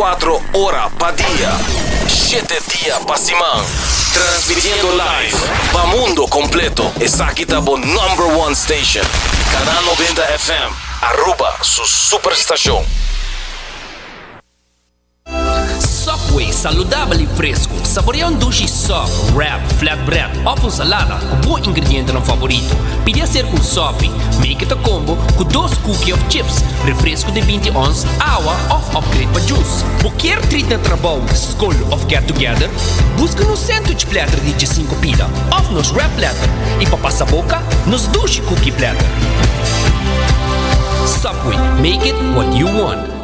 24 ora pa dia, shete dia pa siman. Transmitiendo live pa mundo completo. Esaki ta bo number one station. Canal 90 FM, Aruba su superstacion. Subway, saludabel y fresco. Saborea un dushi sub, wrap, flatbread of un salada cu bo ingredientenan favorito. Pidi acerca un sopi, make it a combo cu dos cookie of chips, refresco di binti ons, awa of upgrade pa juice. Bo kier treat na trabou, scol of get together? Busca nos sandwich platter di diesinco pida of nos wrap platter y pa pasa boca, nos dushi cookie platter. Subway, make it what you want.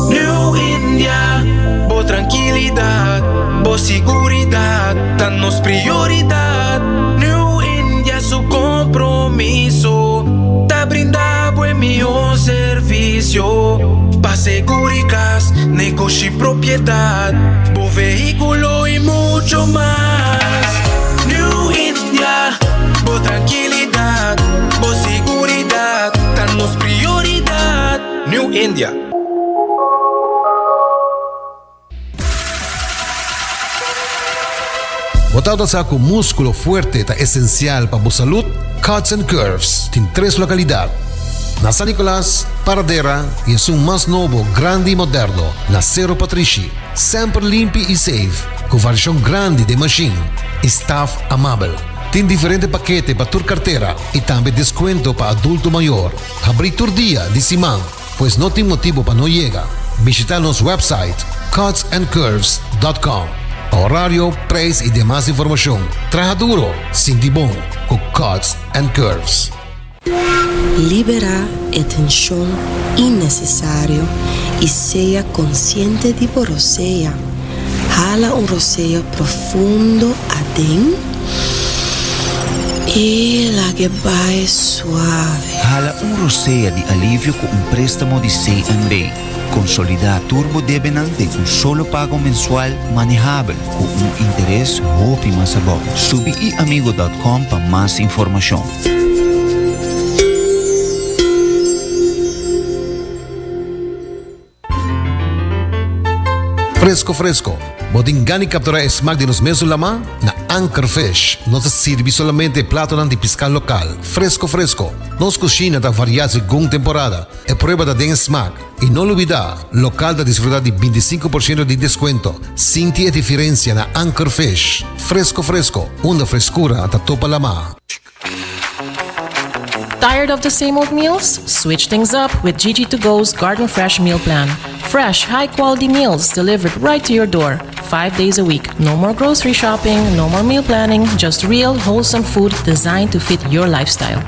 New India, bo trankilidat, bo siguridat ta nos prioridat. New India su kompromiso ta brinda bo e mihó servisio pa seguri kas, negoshi, propiedat, bo vehíkulo i mucho mas. New India, bo trankilidat, bo siguridat ta nos prioridat. New India. Bo tabata sa ku múskulo fuerte ta esensial pa bo salud? Cuts and Curves tin tres lokalidat, na San Nicolas, Paradera i esun mas nobo, grandi i moderno, na Sero Patrishi. Semper limpi i safe, ku variashon grandi den mashin i staf amabel. Tin diferente pakete pa tur kartera i tambe deskuento pa adulto mayor. Habrí tur dia di siman, pues no tin motibu pa no yega. Bishita nos website cutsandcurves dot com pa horario, prijs i demas informashon. Traha duro, sinti bon ku Cuts and Curves. Liberá e tenshon innesesario i sea konsiente di bo rosea. Hala un rosea profundo aden i lag'e bai suave. Hala un rosea di alivio ku un préstamo di CNB. Konsolidá tur bo debenan den un solo pago mensual manehabel ku un interes hopi mas abou. Subi iamigo dòt kòm pa mas informashon. Fresco fresco, bo tin gana di captura e smaak di nos mesun lama? Na Anchor Fish nos ta sirbi solamente e platonan di pisca local, fresco fresco. Nos cushina ta varia segun temporada, e prueba ta den e smaak. Y no lubida, local ta disfruta di bintisinco por ciento di descuento. Sinti e diferencia na Anchor Fish. Fresco fresco, unda frescura ta topa lama. Tired of the same old meals? Switch things up with Gigi to Go's Garden Fresh Meal Plan. Fresh, high quality meals delivered right to your door, five days a week. No more grocery shopping, no more meal planning, just real, wholesome food designed to fit your lifestyle.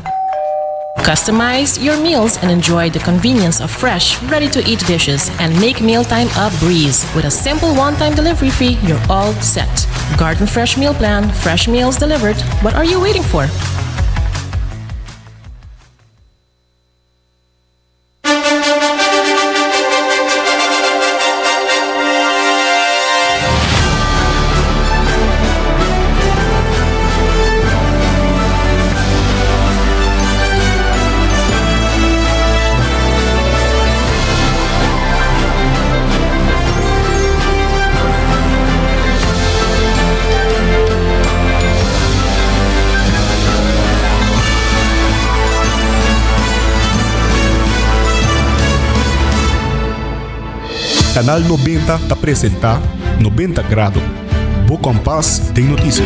Customize your meals and enjoy the convenience of fresh, ready to eat dishes and make mealtime a breeze. With a simple one time delivery fee, you're all set. Garden Fresh Meal Plan, fresh meals delivered. What are you waiting for? Canal 90 ta presenta 90 Grado, bo kompas den notisia.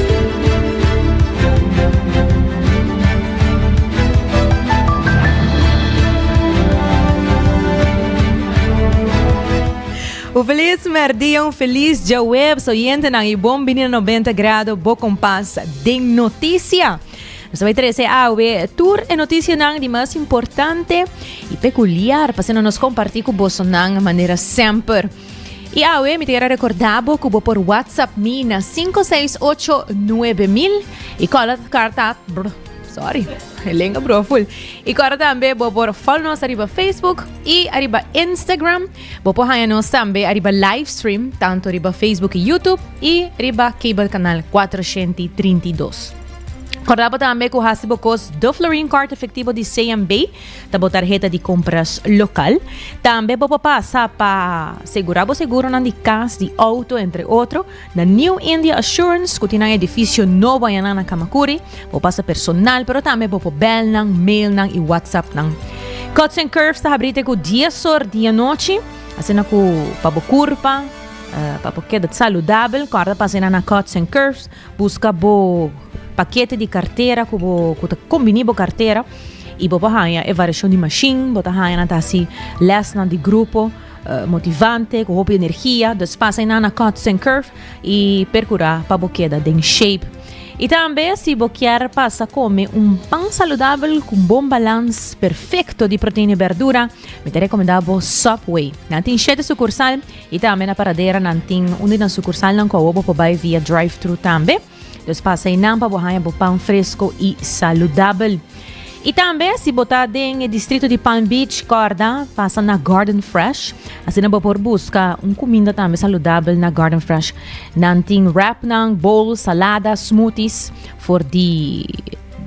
Un felis merdia, un felis djaweps, oyentenan y bon bini na 90 Grado, bo kompas den noticia. Nos ta bai trece awe tur e noticianan di mas importante y peculiar pa asina nos comparti cu bosonan manera semper. Y awe mi ta kier a recorda bo cu bo por WhatsApp mi na 568 9000 y cola carta brr, sorry, e lenga brua full. Y cora tambe bo por follow nos ariba Facebook y ariba Instagram. Bo por haya nos tambe ariba live stream tanto riba Facebook y YouTube y riba cable canal 432. Kòrda bo tambe ku hasi bo kos The Florin Card efektivo di CMB ta bo tarheta di kompras lokal. Tambe bo por pasa pa segurá bo seguronan di kas, di outo, entre otro, na New India Assurance ku tin nan edifisio nobo ayanan na Kamakuri. Bo pasa personal, pero tambe bo por bèl nan, mail nan i WhatsApp nan. Cuts and Curves ta habrí te ku dies or di anochi, asina ku pa bo kurpa, pa bo keda saludabel, kòrda pasa einan na Cuts and Curves. Buska bo pakete di kartera ku bo ku ta kombiní bo kartera i bo por haña e variashon di mashin, bo ta haña nan ta hasi lèsnan di grupo motivante ku hopi energia. Dus pasa einan na Cuts and Curve i perkurá pa bo keda den shape. I tambe si bo kier pasa kome un pan saludabel ku un bon balans perfekto di proteina i bèrdura, mi ta rekomendá bo Subway. Nan tin shete sukursal. I tambe na Paradera nan tin un di nan sukursalnan ku awor bo por bai via drive-thru tambe. Dus pasa einan pa bo haña bo pan fresko i saludabel. I tambe si bo ta den e distrito di Palm Beach, kòrda pasa na Garden Fresh. Asina bo por buska un kuminda tambe saludabel na Garden Fresh. Nan tin wrapnan, bowl, salada, smoothies for di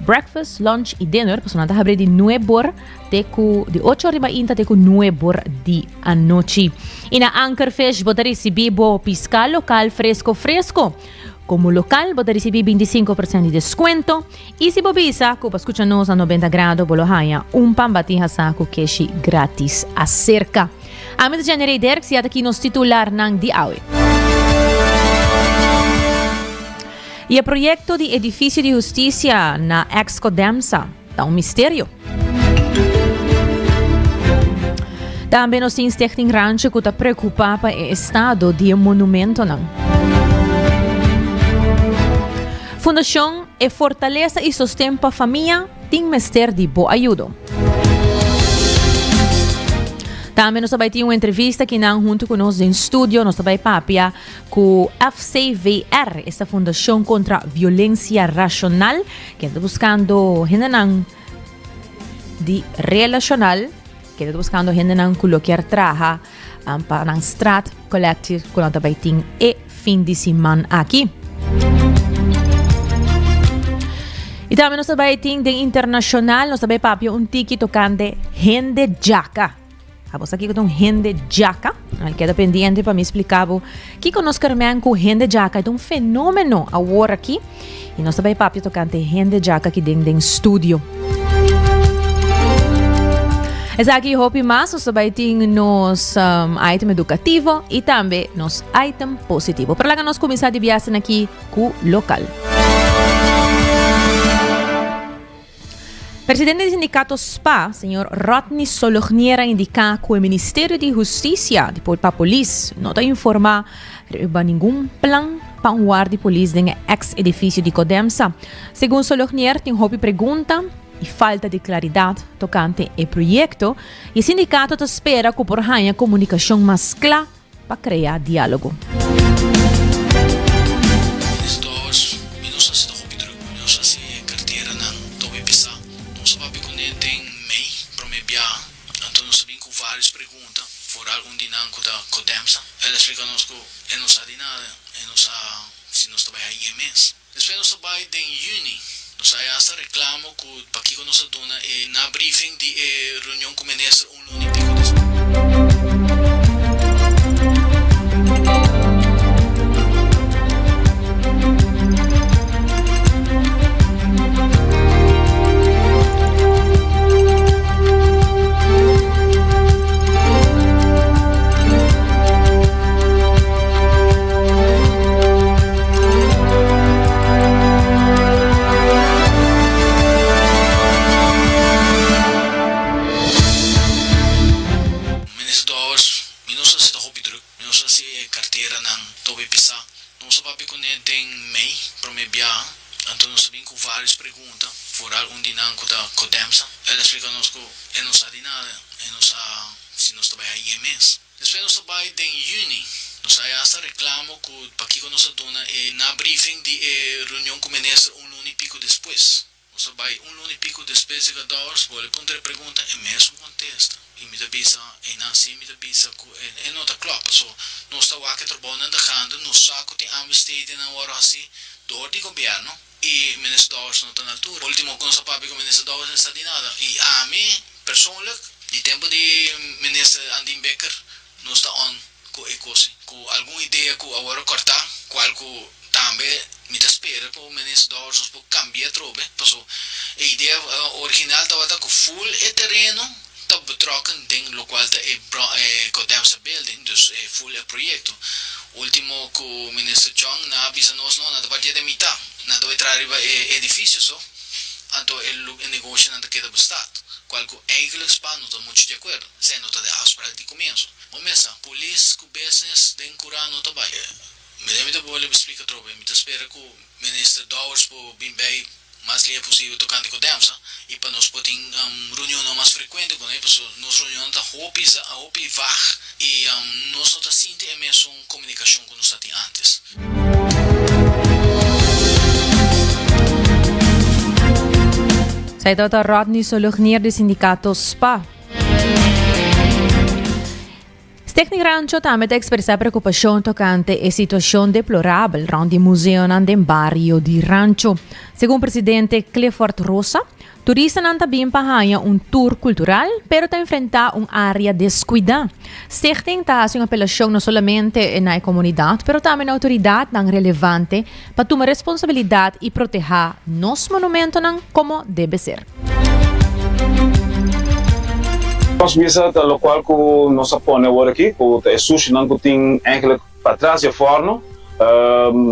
breakfast, lunch i dinner. Pasobra nan ta habri di nuebor Te ku di ocho or di mainta te ku nuebor di anochi. I na Ankerfish bo ta risibí bo piská lokal fresko fresko. Komo lokal bo ta risibí 25% di deskuento. I si bo bisa ku bo a skucha nos na 90 Grado bo lo haña un pan batí hasá ku keshi gratis aserka. Ami ta Jenny Rey Derks i ataki nos titularnan di awe. I e proyekto di edifisio di hustisia na ex Codemsa ta un misterio. Tambe nos tin Stichting Rancho ku ta preokupá pa e estado di e monumentonan. Fundashon E Fortalesa i Sosten pa Famia tin mester di bo ayudo. Tambe nos ta bai tin un entrevista kinan huntu ku nos den studio. Nos ta bai papia ku FCVR, esta Fundashon kontra Violensia Rashonal, ken ta buskando hendenan di relashonal, ken ta buskando hendenan ku lo kier traha pa nan straat collective ku nan ta bai tin e fin di siman aki. I tambe nos ta bai tin den internashonal, nos ta bai papia un tiki tokante hende djaka. Abo sa kiko ta un hende djaka? Al keda pendiente pa mi splika bo kiko nos kermen ku hende djaka. E ta un fenomeno awor aki. I nos ta bai papia tokante hende djaka aki den den studio. Esaki hopi mas nos ta bai tin nos um, item edukativo i tambe nos item positivo. Pero laga nos kuminsá di biasen aki ku lokal. Presidente di sindikato spa, señor Rodney Solognier a indiká ku e Ministerio di Hustisia di pa polis no ta informá riba ningun plan pa un war di polis den e eks edifisio di Codemsa. Segun Solognier tin hopi pregunta i falta di klaridat tokante e proyekto i e sindikato ta spera ku por haña komunikashon mas kla pa krea diálogo. Des dos, mi no sa si ta hopi druk, mi no sa si e karteranan ta hopi pisá. Nos a papia kuné den mei promé biaha, anto nos a bin ku vários pregunta, foral un di nan ku ta Codemsa. El a splika nos ku e no sa di nada, e no sa si nos ta bai hañ'é mes. Despues nos a bai den yüni. Nos a haya hasta reklamo ku pakiko nos a duna e na briefing di e reunion ku minister un luna i piko despues. Minister Dowers, Mi no sa si ta hopi druk, mi no sa si e karteranan ta hopi pisá. Nos a papia kuné den mei promé biaha, anto nos a bin ku vários pregunta, foral un di nan ku ta Codemsa. El a splika nos ku e no sa di nada, e no sa si nos ta bai hañ'é mes. Despues nos a bai den yüni. Nos a haya hasta reklamo ku pakiko nos a duna e na briefing di e reunion ku minister un luna i piko despues. Nos a bai un luna i piko despues di Gadors, bolbe puntra e pregunta, e mesun kontesta. I mi ta bisa, einan si mi ta bisa ku e no ta klòp, paso nos ta wak e trabounan ta gando, nos sa ku tin aanbestedingnan wòrdu hasí dor di gobièrnu. i Minister Dowers no ta na altura. Ultimo ku nos a papia ku Minister Dowers e sa di nada i ami persoonlijk di tempu di Minister Andin Bikker nos ta on ku e kosi ku algun idea ku a wòrdu kòrtá kual ku tambe mi ta spera ku Minister Dowers nos por kambia atrobe paso e idea original tabata ku ful e tereno ta betrokken den lokual ta e Codemsa building dus e ful e proyekto. Ultimo ku Minister Chong nan a bisa nos no nan ta partia den mitá nan ta bai traha riba e edifisio so anto e e negoshonan ta keda bestaat kual ku eigenlijk spa no ta muchu di akuerdo esei no ta de afspraak di komienso. Bo mesa polis ku business den kura no ta bai. Mi ta bolbe splika atrobe mi ta spera ku Minister Dowers por bin bei mas lihe posibel tokante Codemsa i pa nos por tin reunionnan mas frekuente ku nan, pasobra nos reunionnan ta hopi hopi vag i nos no ta sinti e mesun komunikashon ku nos ta tin antes. Esei tabata Rodney Solognier di sindikato spa. Stichting Rancho tambe ta ekspresá preokupashon tokante e situashon deplorabel rònt di museonan den bario di Rancho. Segun presidente Clifford Rosa, turistanan ta bin pa haña un tour kultural, pero ta enfrentá un área deskuidá. Stichting ta hasi un apelashon no solamente na e komunidat, pero tambe na outoridatnan relevante pa tuma responsabilidat i protehá nos monumentonan komo debe ser. Nos bisa ta locual cu nos a pone awor aki, cu ta e sushinan cu tin eigenlijk patras di e forno.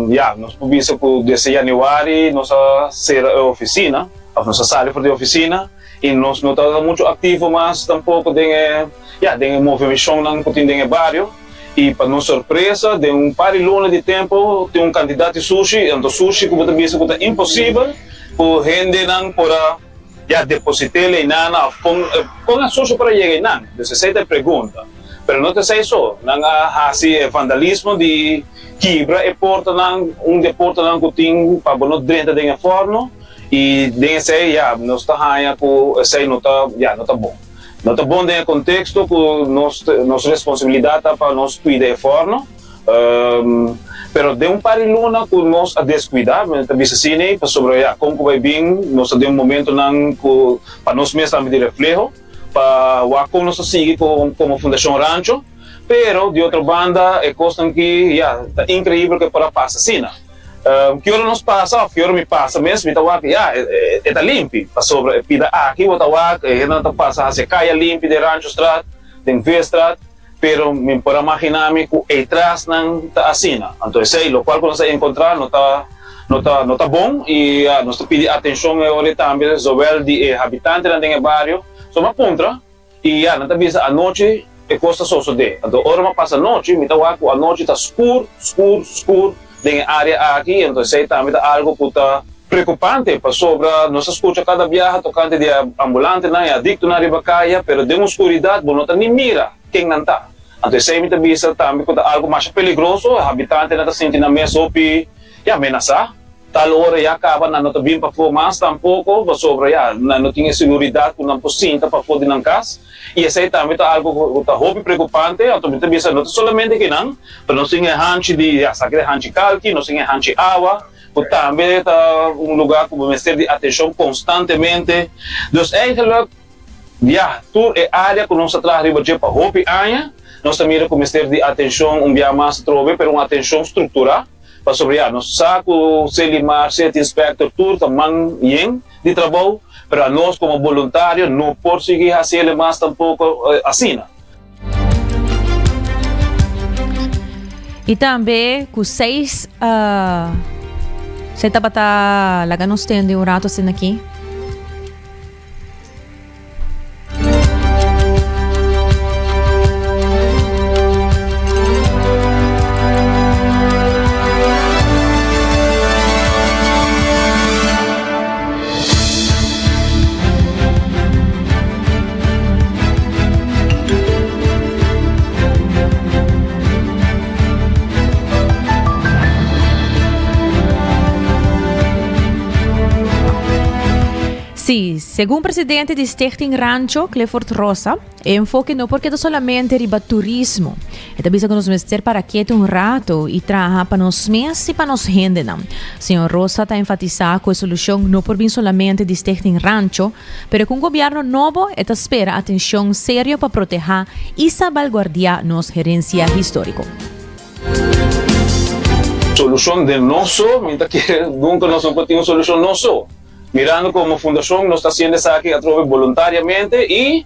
Ya, nos por bisa cu desde januari nos a cera e oficina, of nos a sali for di e oficina, y nos no tabata mucho activo mas tampoco den e, ya, den e movemencionnan cu tin den e bario. Y pa nos sorpresa, den un par di luna di tempo tin un cantidad di sushi, anto sushi cu bo ta bisa cu ta imposibel cu hendenan por a ya deposit'é leinan of con con e sushi por a yega einan. Dus esey ta e pregunta. Pero no ta esey so, nan a haci e vandalismo di kibra e portanan, un di e portanan cu tin pa bo no drenta den e forno, y den esey ya nos ta haya cu esey no ta ya no ta bon. No ta bon den e konteksto ku nos nos responsabilidat ta pa nos kuida e fòrno, pero den un par di luna ku nos a deskuidá, mi ta bisa asina ei, pasobra ya kon ku bai bin nos ta den momentonan ku pa nos mes tambe di refleho, pa wak kon nos ta sigui komo Fundashon Rancho, pero di otro banda e kosnan ki ya ta inkreibel ku e por a pasa asina. Ki ora nos pasa of ki ora mi pasa mes mi ta wak ya e ta limpi pasobra e pida aki bo ta wak e hendenan ta pasa hacia kaya limpi den Ranchostraat den Veestraat pero mi por a magina mi ku e trasnan ta asina anto esei lokual ku nos a enkontra no ta no ta no ta bon i ya nos ta pidi atenshon e ora tambe zowel di e habitantenan den e bario so mi a puntra. I ya, nan ta bisa anochi e kos ta sosodé. Anto ora mi a pasa anochi, mi ta wak ku anochi ta skur, skur, skur den e área aki. Anto esei tambe ta algu ku ta preokupante, pasobra nos ta skucha kada biaha tokante di e ambulantenan, e adiktonan riba kaya, pero den un skuridat bo no ta ni mira ken nan ta. Anto esei mi ta bisa tambe ku ta algu masha peligroso, e habitantenan ta sinti nan mes hopi, ya, menasá. Tal ora ya caba nan no ta bin pafó mas tampoco, pasobra ya nan no tin e seguridad cu nan por sinta pafó di nan cas. Y esey tambe ta algo cu ta hopi preocupante. Anto mi ta bisa no ta solamente kinan, pero nos tin e hanchi di, ya sa ki ta e hanchi calki, nos tin e hanchi awa, cu tambe ta un lugar cu bo mester di atencion constantemente. Dus eigenlijk, ya, tur e area cu nos a traha riba dje pa hopi aña, nos ta mira cu mester di atencion un bia mas atrobe, pero un atencion structura. Pasobra ya nos sa ku Selimar, City Inspector tur ta man yen di trabou, pero anos komo boluntario no por sigui hasi el mas tampoko asina. I tambe ku seis se tabata laga nos tende un rato asina aki. Sí, segun presidente di Stichting Rancho, Clifford Rosa, e enfoke no por keda solamente riba turismo. E ta bisa ku nos mester para ketu un rato i traha pa nos mes i pa nos hendenan. Señor Rosa ta enfatisá ku e solushon no por bin solamente di Stichting Rancho, pero ku un gobièrnu nobo e ta spera atenshon serio pa protehá i salbalguardiá nos herensia históriko. Solushon den nos so, mi ta kere nunka nos no por tin un solushon nos so. Mirando komo fundashon nos ta hasiendo esaki atrobe boluntariamente i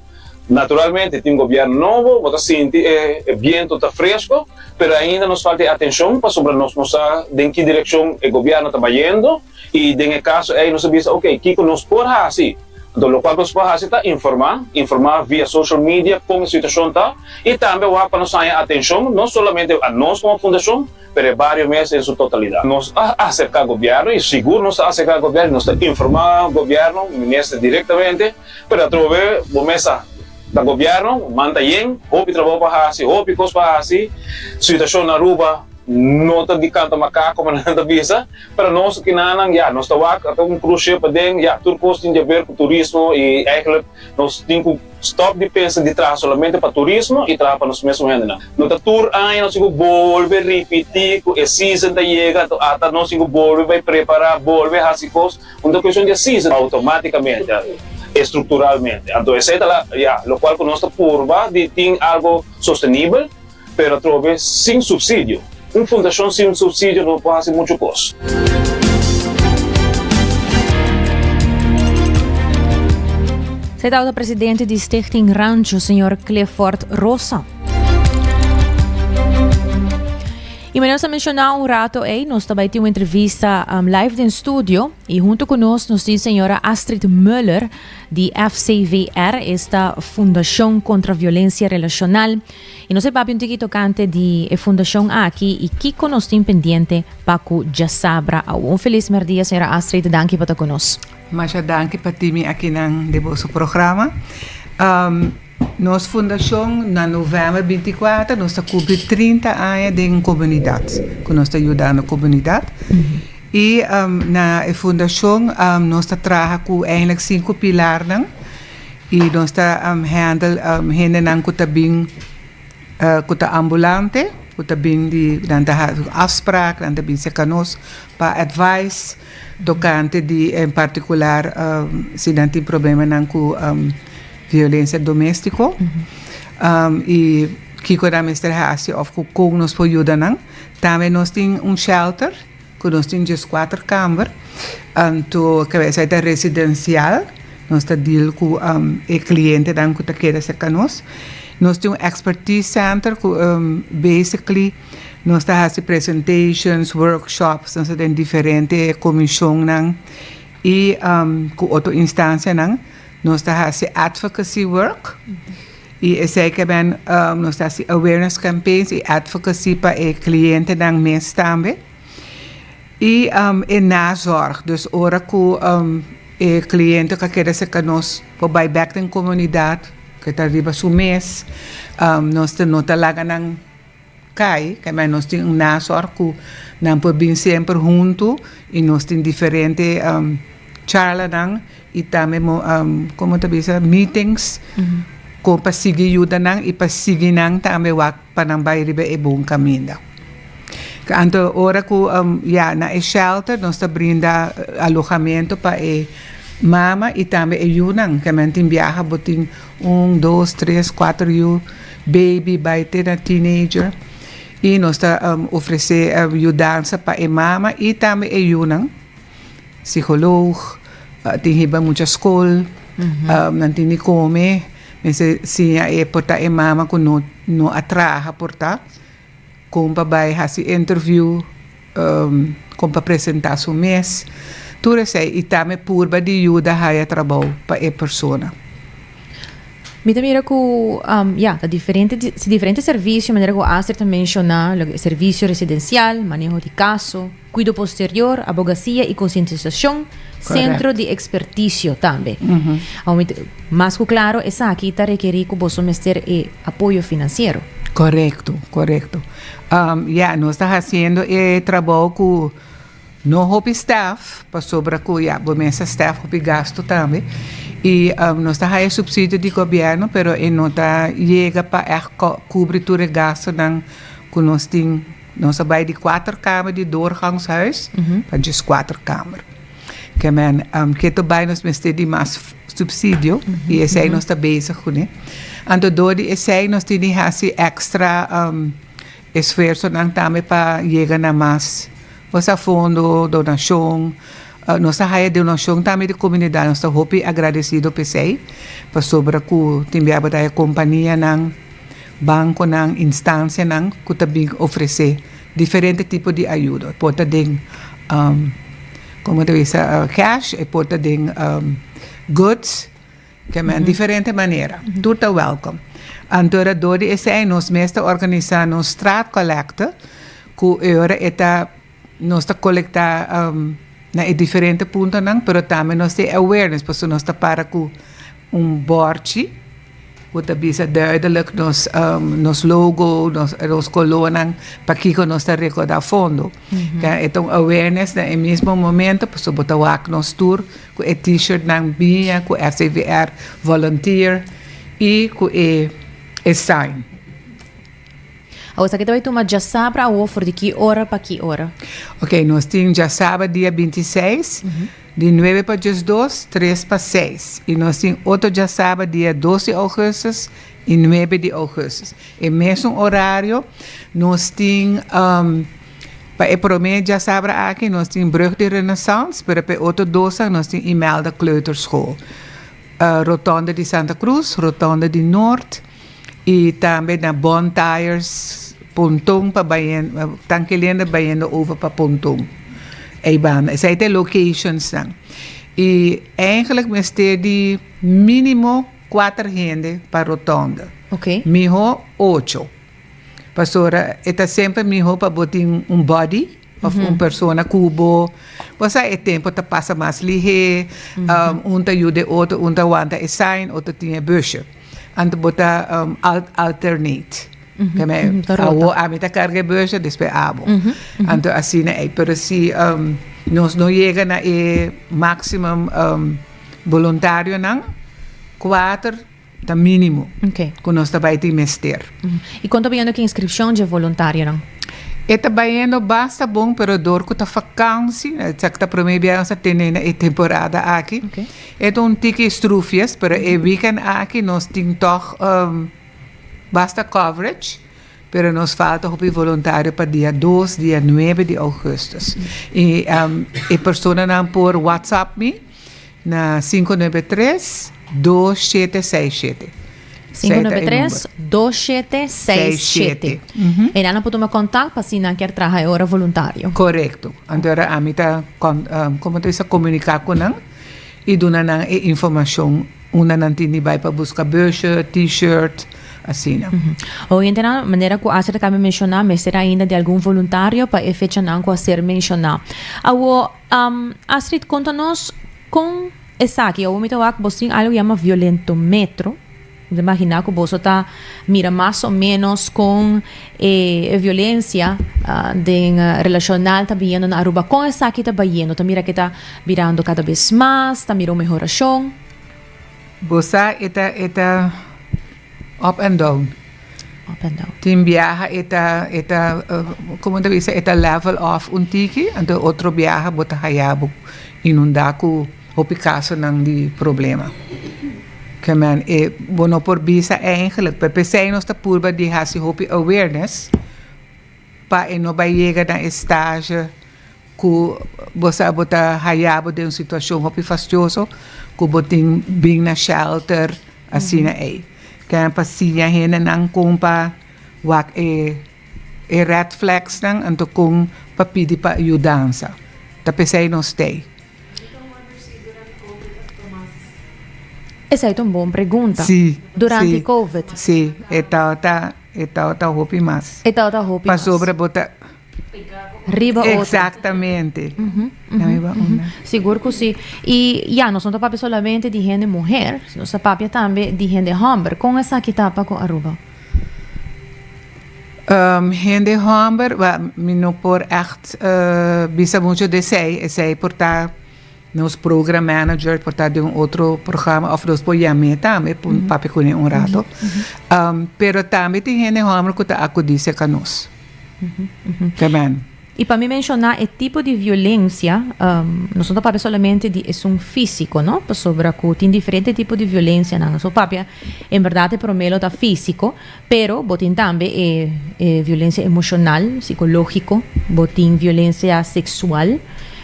naturalmente tin gobièrnu nobo, bo ta sinti e biento ta fresko, pero ainda nos falta e atenshon pasobra nos no sa den ki direkshon e gobièrnu ta bayendo i den e kaso ei nos a bisa ok kiko nos por hasi. Anto lokual ku nos por hasi ta informá, informá via social media kon e situashon ta i tambe wak pa nos haña atenshon no solamente a nos komo fundashon, pero e bario mes en su totalidad. Nos a acerca gobierno y sigur nos ta acerca gobierno y nos ta informa gobierno, minister directamente, pero atrobe bo mes sa ta gobierno, man ta yen, hopi trabou pa haci, hopi cos pa haci, situacion na Aruba no ta di canta macaco como nan ta bisa, pero nos kinanan ya nos ta wak ata un cruce paden ya tur cos tin di haber cu turismo y eigenlijk nos tin cu Stop di pensa di traha solamente pa turismo y traha pa nos mesun hendenan. No ta tur aña nos tin cu bolbe ripiti cu e season ta yega, anto ata nos tin cu bolbe bay prepara, bolbe haci cos. Un ta cuestion di e season automaticamente, estructuralmente. Anto esey ta la, ya, locual cu nos ta purba di tin algo sostenibel, pero atrobe sin subsidio. Un fundacion sin subsidio no por haci mucho cos. Esei tabata presidente di Stichting Rancho, señor Clifford Rosa. Y manera nos a menciona un rato ey, nos ta bay tin un entrevista um, live den studio y hunto cu nos nos tin señora Astrid Muller di FCVR, esta Fundacion contra Violencia Relacional. Y nos e papia un tiki tocante di e fundacion aki y kico nos tin pendiente pa cu djasabra awo. Un feliz merdia, señora Astrid, danki pa ta cu nos. Masha danki pa tin mi akinan den boso programa. Nos fundacion na november binticuater nos ta cumpli trinta aña den comunidad, cu nos ta yudando comunidad. Y na e fundacion nos ta traha cu eigenlijk cinco pilarnan. I nos ta handle hendenan ku ta bin ku ta ambulante, ku ta bin di nan ta hasi un afspraak, nan ta bin serka nos pa advice tokante di en partikular si nan tin problemanan ku violensia doméstiko i kiko nan mester hasi òf ku kon nos por yuda nan. Tambe nos tin un shelter. Ku nos tin dieskuater kamber, anto kabesa e ta residensial, nos ta deal ku e klientenan ku ta keda serka nos. Nos tin un expertise center ku basically nos ta hasi presentations, workshops, nos ta den diferente komishonnan i ku otro instansianan. Nos ta hasi advocacy work i esei ke ben nos ta hasi awareness campaigns i advocacy pa e klientenan mes tambe. I e nazorg, dus ora ku e kliente ka keda serka nos por bai bèk den komunidat, ke ta riba su mes, nos ta no ta laga nan kai, ke men nos tin un nazorg ku nan por bin semper huntu i nos tin diferente charlanan i tambe komo ta bisa meetings kon pa sigui yuda nan i pa sigui nan tambe wak pa nan bai riba e bon kaminda. Anto ora ku ya na e shelter nos ta brinda alojamento pa e mama i tambe e yunan ke men tin biaha bo tin un, dos, tres, kuater yu baby bai te na teenager i nos ta ofresé yudansa pa e mama i tambe e yunan. Psicoloog, tin hiba mucha school, nan tin di come, mester siña e por ta e mama cu no no a traha por ta, con pa bay haci interview, con pa presenta su mes, tur esey y tambe purba di yuda haya trabou pa e persona. Mi ta mira ku ya, ta diferente diferente servisio manera ku Astrid ta menshoná, loke servisio residensial, maneho di kaso, Kuido posterior, abogasia i konsientisashon, sentro di ekspertisio tambe. Awor mi ta, mas ku klaro esaki ta rekerí ku boso mester e apoyo finansiero. Korekto, korekto. Ya, nos ta hasiendo e trabou ku No hopi staff, pasobra ku ya bo mester staff hopi gasto tambe. I nos ta haya supsidio di gobièrnu pero e no ta yega pa ègt kubri tur e gastonan ku nos tin. Nos a bai di kuater kamer di doorgangshuis pa djes kuater kamer. Ke men ke ta bai nos mester di mas supsidio i esei nos ta bezig kuné. Anto dor di esei nos tin di hasi èkstra esfuersonan tambe pa yega na mas osea fondo, donashon. Nos ta haya donashon tambe di komunidat. Nos ta hopi agradesido p'esei pasobra ku tin bia bo ta haya kompanianan, bankonan, instansianan ku ta bin ofresé diferente tipo di ayudo. E por ta den komo ta bisa cash, e por ta den goods. Ke men diferente manera. Tur ta welkom. Anto ora dor di esei nos mes ta organisa nos straatcollecte ku e ora e ta nos ta kolekta na e diferente puntonan pero tambe nos tin awareness pasobra nos ta para ku un bòrchi ku ta bisa duidelijk nos nos logo, nos nos kolornan pakiko nos ta rekoda fondo. E ta un awareness na e mismo momento pasobra bo ta wak nos tur Ku e t-shirtnan biña ku FCVR volunteer i ku e e sign. Awor esaki ta bai tuma djasabra awor for di ki ora pa ki ora? Ok, nos tin djasabra dia 26, di nuebe pa djesdos, tres pa seis. I nos tin otro djasabra dia dos di augustus i nuebe di augustus. E mesun orario nos tin. Pa e prome djasabra aki nos tin Brug di Renaissance, pero pa e otro dosnan nos tin Imelda Kleuterschool, Rotonde di Santa Cruz, Rotonde di Noord y tambe na Bon Tires, Ponton pa bayendo, Tanki Leendert bayendo over pa Ponton. Ey banda. Esey ta e locationsnan. Y eigenlijk mester di minimo kuater hende pa rotonde. Miho ocho. Pasobra e ta semper miho pa bo tin un buddy of un persona ku bo. Bo sa e tempo ta pasa mas lihé, un ta yuda e otro, un ta wanta e sign, otro tin e busje. Anto bo ta alternate. Awo ami ta karga e busje, despues abo. Anto asina ei. Pero si nos no yega na e maximum boluntarionan, kuater. Ta mínimo ku nos ta bai tin mester. I kon ta bayendo ku inskripshon dje voluntarionan? E ta bayendo basta bon, pero dor ku ta fakansi, esaki ta promé bia nos ta tene na e temporada aki. E ta un tiki strufjes, pero e weekend aki nos tin tòg basta coverage, pero nos falta hopi voluntario pa dia dos, dia nuebe di ougùstus. I e personanan por whatsapp mi. Na 593 2767. 593 2767. E nan por tuma contact pa si nan kier traha e ora voluntario. Correcto. Anto ora ami ta como ta bisa comunica cu nan y duna nan e informacion unda nan tin di bay pa busca busje, t-shirt, asina. Oyentenan, manera cu Astrid a caba menciona, mester ainda di algun voluntario pa e fechanan cu a ser menciona. Awo, Astrid, konta nos kon esaki. Awor mi ta wak bos tin algu yama violentometro. Mi ta imaginá ku boso ta mira mas o ménos kon e violensia den relashonal ta biniendo na Aruba. Kon esaki ta bayendo? Ta mira ke ta birando kada bes mas? Ta mira un mehorashon? Bo sa e ta e ta up and down. Up and down. Tin biaha e ta e ta como ta bisa e ta level off un tiki anto otro biaha bo ta haya bo inunda cu hopi casonan di problema. Ke men e bo no por bisa eigenlijk pero pesey nos ta purba di haci hopi awareness pa e no bay yega na e stage Ku bo sa bo ta haya bo den un situashon hopi fastioso ku bo tin bin na shelter asina ei. Ken pa siña hendenan kon pa wak e e red flagsnan anto kon pa pidi pa yudansa. Ta p'esei nos t'ei. Esei ta un bon pregunta. Sí. Durante covid. Sí, e tabata e tabata hopi mas. E tabata hopi mas. Pasobra bo ta. Riba otro. Exactamente. Sigur cu si. Y ya, nos no ta papia solamente di hende muher, nos ta papia tambe di hende homber. Con esaki ta pa cu Aruba? Hende hòmber, wèl, mi no por ègt bisa muchu di esei. Esei por ta nos program manager, por ta den un otro programa òf nos por yam'é tambe pa papia kuné un rato. Pero tambe tin hende hòmber ku ta akudí serka nos. Tremendo. I pa mi menshoná e tipo di violensia, nos no ta papia solamente di esun físiko, no? Pasobra ku tin diferente tipo di violensianan. Nos por papia, en bèrdat e promé lo ta físiko, pero bo tin tambe e e violensia emoshonal, sikológiko, bo tin violensia seksual,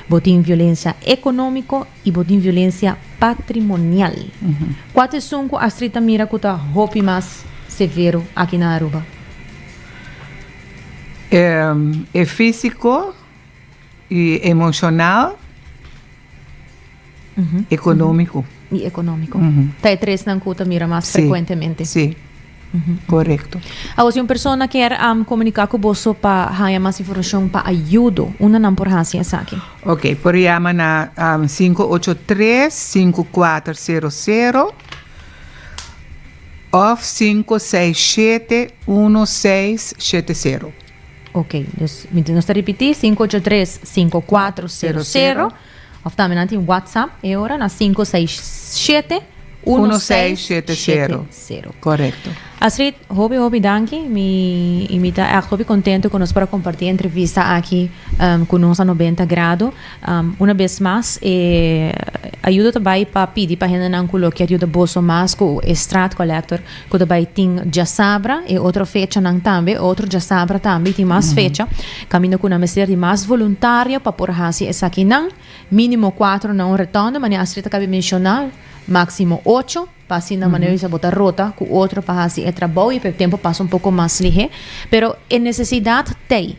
bo tin violensia ekonómiko i bo tin violensia patrimonial. Kua ta esun ku Astrid ta mira ku ta hopi mas severo aki na Aruba? E físiko i emoshonal, ekonómiko. I ekonómiko. Ta e tresnan ku ta mira mas frekuentemente. Sí, korekto. Awor si un persona kier komuniká ku boso pa haña mas informashon pa ayudo, unda nan por hasi esaki? Ok, por yama na 583 5400. Of 567 1670. Ok, dus mi nos ta ripití 583 5400 of tambe nan tin WhatsApp e ora na 567 1670. Correcto. Astrid, hopi hopi danki. Mi y mi ta echt hopi contento cu nos por a comparti e entrevista aki um, cu nos a 90 grado. Una bes mas e ayuda ta bai pa pidi pa hendenan ku lo kier yuda boso mas ku e straat collector ku ta bai tin djasabra e otro fechanan tambe otro djasabra tambe tin mas fecha kaminda ku nan mester di mas voluntario pa por hasi esakinan minimo kuatro na un rotonde manera Astrid a kabi menshoná máksimo ocho pa asina manera bisa bo ta rota ku otro pa hasi e trabou i pa e tempu pasa un poko mas lihé. Pero e nesesidat t'ei.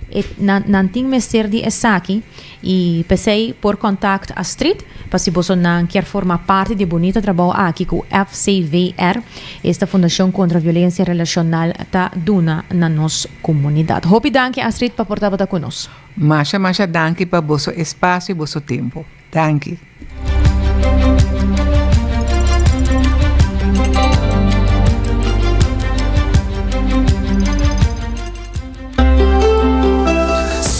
E nan nan tin mester di esaki i p'esei por kontakt Astrid pa si bosonan kier forma parti di e bunita trabou aki ku FCVR, esta Fundashon Kontra Violensia Relashonal ta duna na nos komunidat. Hopi danki Astrid pa por tabata ku nos. Masha masha danki pa boso espasio i boso tempu. Danki.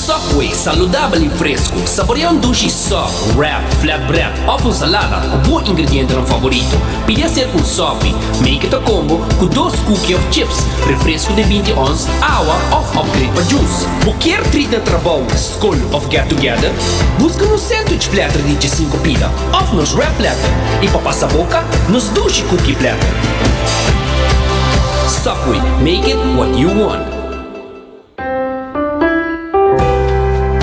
Subway, saludabel y fresco. Saborea un dushi sub, wrap, flatbread of un salada cu bo ingredientenan favorito. Pidi acerca un Subway. Make it a combo cu dos cookie of chips, refresco di 20 ons, awa of upgrade pa juice. Bo kier treat na trabou, skol of get together? Buska nos sandwich platter di djesinku pida of nos wrap platter i pa pasa boka nos dushi cookie platter. Subway, make it what you want.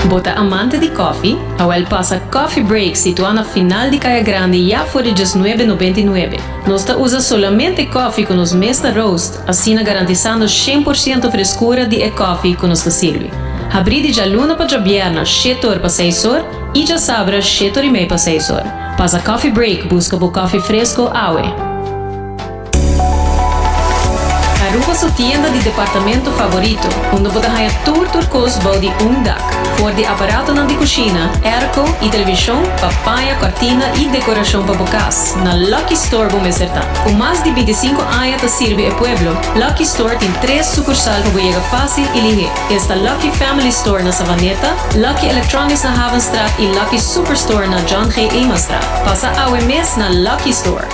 Bo ta amante di koffie? Awel pasa Coffee Break situá na final di Kaya Grandi ya for di djesnuebe nobenta i nuebe. Nos ta usa solamente koffie ku nos mes ta roast, asina garantisando 100% freskura di e koffie ku nos ta sirbi. Habrí di djaluna pa djabièrna shete or pa seis or i djasabra shete or i mei pa seis or. Pasa Coffee Break buska bo koffie fresko awe. Aruba su tienda di departamento favorito, unda bo ta haña tur tur kos bou di un dak. For di aparatonan di kushina, airco i televishon pa paña, kòrtina i dekorashon pa bo kas, na Lucky Store bo mester ta. Ku mas di bintisinku aña ta sirbi e pueblo, Lucky Store tin tres sukursal pa bo yega fásil i lihé. Esta Lucky Family Store na Savaneta, Lucky Electronics na Havenstraat i Lucky Superstore na John G. Emastraat. Pasa awe mes na Lucky Store!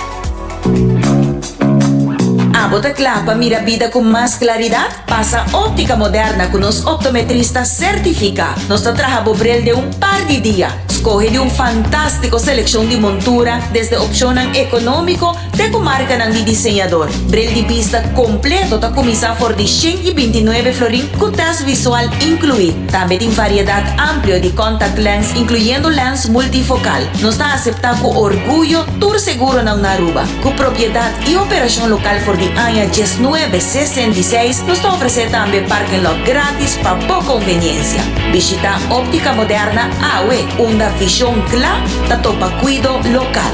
Abo ta kla pa mira bida ku mas klaridat? Pasa Óptica Moderna ku nos optometrista sertifiká. Nos ta traha bo bril den un par di dia. Skohe di un fantástiko selekshon di montura, desde opshonnan ekonómiko te ku markanan di diseñador. Bril di bista kompleto ta kuminsá for di 129 florin ku tèst visual inkluí. Tambe tin variedat amplio di contact lens inkluyendo lens multifokal. Nos ta aseptá ku orguyo tur seguronan na Aruba. Ku propiedat i operashon lokal for di aña 1966, nos ta ofresé tambe parking lot gratis pa bo konveniensia. Bishitá Óptica Moderna awe, unda vishon kla ta topa kuido lokal.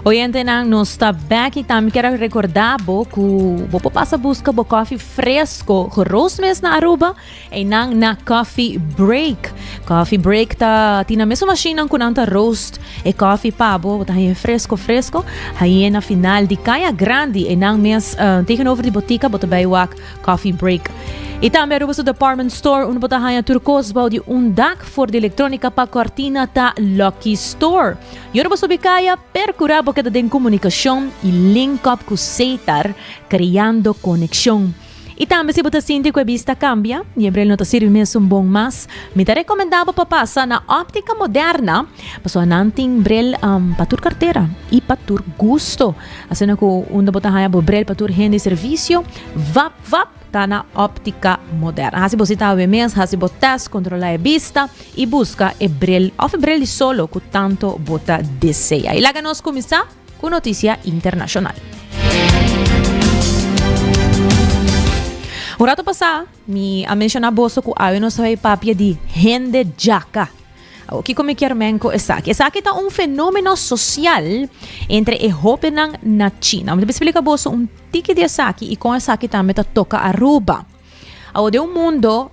Oyentenan, nos ta back y tambe kier a recorda bo cu bo por pasa busca bo coffee fresco geroast mes na Aruba eynan na Coffee Break. Coffee Break ta tin na mesun machinenan cu nan ta roast e coffee pa bo, bo ta haña fresco fresco. Hañ'e na final di Caya Grandi eynan mes tegenover di botica bo ta bay wak Coffee Break. Y tambe Aruba su department store unda bo ta haña tur cos bao di un dak for di electronica pa cortina ta Lucky Store. Yora bo subi kaya, percura bo keda den comunicacion y link up cu Setar, creando conexion. Y tambe si bo ta sinti cu e bista cambia y e bril no ta sirbi mesun bon mas, mi ta recomenda bo pa pasa na Optica Moderna, pasobra nan tin bril pa tur cartera y pa tur gusto. Asina cu unda bo ta haya bo bril pa tur hende y servicio, vap vap ta na Optica Moderna. Haci bo cita awe mes, haci bo test, controla e bista. I buska e bril òf e bril di solo ku tanto bo ta desea. I laga nos kuminsá ku notisia internashonal. Un rato pasá mi a menshoná boso ku awe nos ta bai papia di hende djaka. Awor kiko mi kier men ku esaki? Esaki ta un fenómeno sosial entre e hóbennan na China. Mi ta splika boso un tiki di esaki i kon esaki tambe ta toka Aruba. Awor den un mundo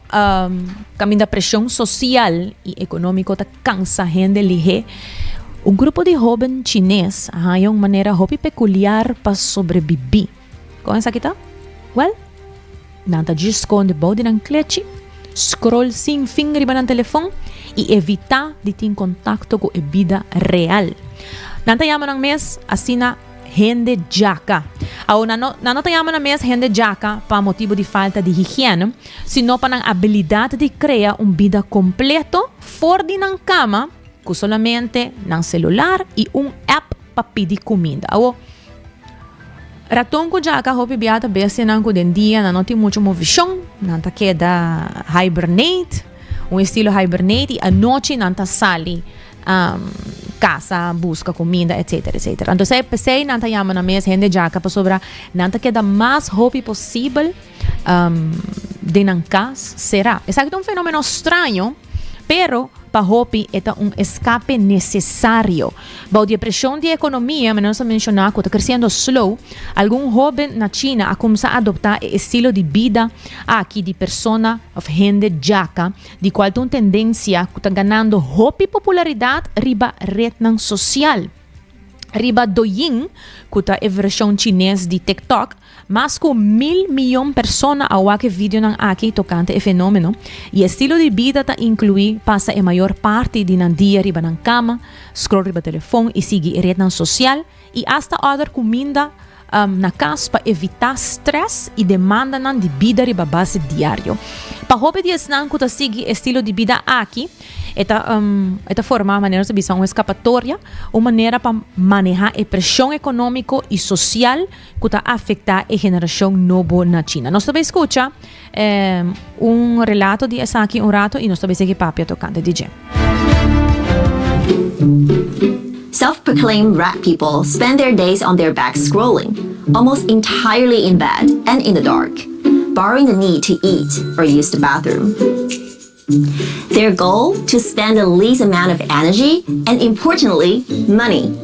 kaminda preshon sosial i ekonómiko ta kansa hende lihé, un grupo di hóben chines a haña un manera hopi pekuliar pa sobrebibí. Kon esaki ta? Wèl, nan ta djis skonde bou di nan klechi, scroll sin fin riba nan telefòn i evitá di tin kontakto ku e bida real. Nan ta yama nan mes asina Hende djaka. Awor, nan no, nan no ta yama nan mes hende djaka pa motibu di falta di higiene, sino pa nan abilidat di krea un bida kompleto for di nan kama ku solamente nan selular i un app pa pidi kuminda. Awor, raton ku djaka hopi bia ta bestianan ku den dia nan no tin muchu movishon, nan ta keda hibernate, un estilo hibernate, i anochi nan ta sali. Kasa, buska kuminda, etsetera, etsetera. Anto esei p'esei nan ta yama nan mes hende djaka pasobra nan ta keda mas hopi posibel den nan kas será. Esaki ta un fenomeno straño, pero pa hopi e ta un eskape nesesario. Bou di e preshon di e ekonomia, manera nos a menshoná ku ta kresiendo slow, algun hóben na China a kumsa adoptá e estilo di bida aki di persona òf hende djaka. Di cual ta un tendencia cu ta ganando hopi popularidad riba rednan social. Riba Douyin, cu ta e version Chines di TikTok, mas cu mil miyon persona a wak e videonan aki tocante e fenomeno, y e estilo di bida ta inclui pasa e mayor parti di nan dia riba nan cama, scroll riba telefon y sigui e rednan social, y hasta order cuminda na kas pa evitá strès i demandanan di bida riba base diario. Pa hopi di esnan ku ta sigui e estilo di bida aki, e ta e ta forma manera nos ta bisa un eskapatoria, un manera pa manehá e preshon ekonómiko i sosial ku ta afektá e generashon nobo na China. Nos ta bai skucha un relato di esaki un rato i nos ta bai sigui papia tokante di dje. Self-proclaimed rat people spend their days on their backs scrolling, almost entirely in bed and in the dark, barring the need to eat or use the bathroom. Their goal? To spend the least amount of energy and, importantly, money.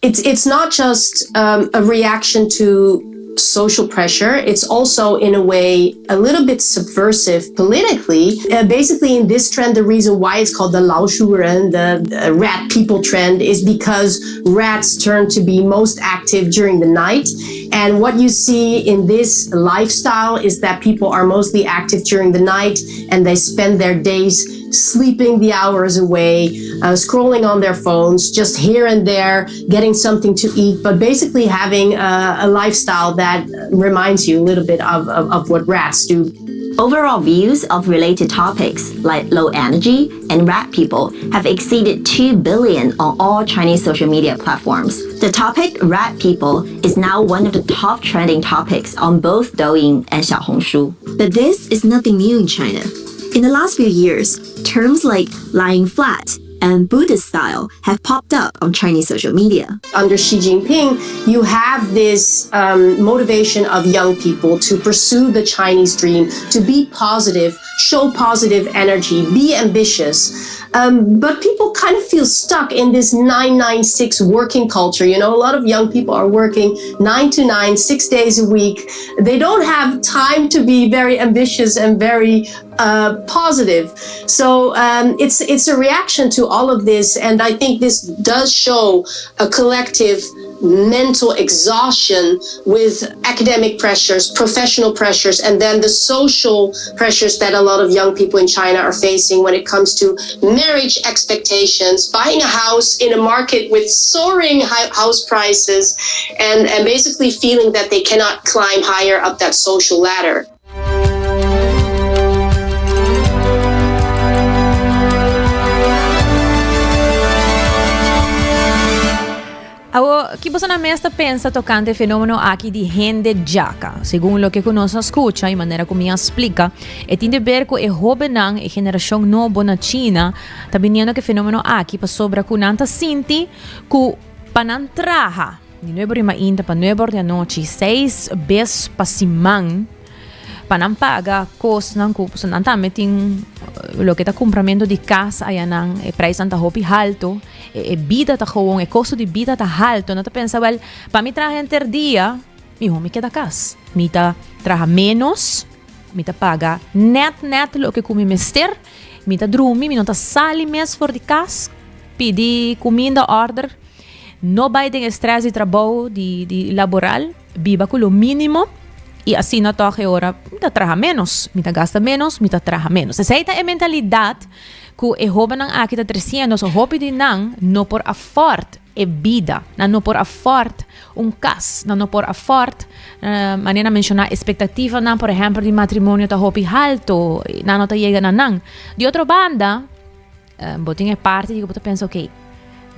It's, it's not just um, a reaction to social pressure. It's also, in a way, a little bit subversive politically. Uh, basically, in this trend, the reason why it's called the Laoshuren, the, the rat people trend, is because rats turn to be most active during the night. And what you see in this lifestyle is that people are mostly active during the night and they spend their days sleeping the hours away, uh, scrolling on their phones, just here and there, getting something to eat, but basically having a, a lifestyle that reminds you a little bit of, of, of what rats do. Overall views of related topics like low energy and rat people have exceeded 2 billion on all Chinese social media platforms. The topic rat people is now one of the top trending topics on both Douyin and Xiaohongshu. But this is nothing new in China. In the last few years, terms like lying flat and Buddhist style have popped up on Chinese social media. Under Xi Jinping, you have this um, motivation of young people to pursue the Chinese dream, to be positive, show positive energy, be ambitious. Um, but people kind of feel stuck in this 996 working culture. You know, a lot of young people are working 9 to 9, 6 days a week. They don't have time to be very ambitious and very positive. So it's a reaction to all of this, and I think this does show a collective mental exhaustion with academic pressures, professional pressures, and then the social pressures that a lot of young people in China are facing when it comes to marriage expectations, buying a house in a market with soaring house prices, and, and basically feeling that they cannot climb higher up that social ladder. Awo, ki boso nan mes ta pensa tokante e fenomeno aki di hende djaka? Segun loke ku nos a skucha i manera ku mi a splika, e tin di ber ku e hobennan, e generashon nobo na China, ta biniendo ku e fenomeno aki pasobra ku nan ta sinti ku pa nan traha di nuebe ora di mainta pa nuebe ora di anochi, seis bes pa siman, pa nan paga kosnan ku pasobra nan tambe tin loke ta kumpramentu di kas ayanan e preisnan ta hopi haltu e bida ta gewoon e kosto di bida ta haltu nan ta pensa wèl pa mi traha henter dia mihó mi keda kas mi ta traha ménos mi ta paga nèt nèt loke ku mi mester mi ta drumi mi no ta sali mes for di kas pidi kuminda òrder no bai den e strès di trabou di di laboral. Biba ku lo mínimo i asina tòg e ora mi ta traha ménos, mi ta gasta ménos, mi ta traha ménos. Esei ta e mentalidat ku e hóbennan aki ta tresiendo. So hopi di nan no por afòrt e bida, nan no por afòrt un kas, nan no por afòrt, manera nan menshoná espektativanan por ehèmpel di matrimonio ta hopi haltu, nan no ta yega na nan. Di otro banda, Bo tin e parti di ku bo ta pensa, ok,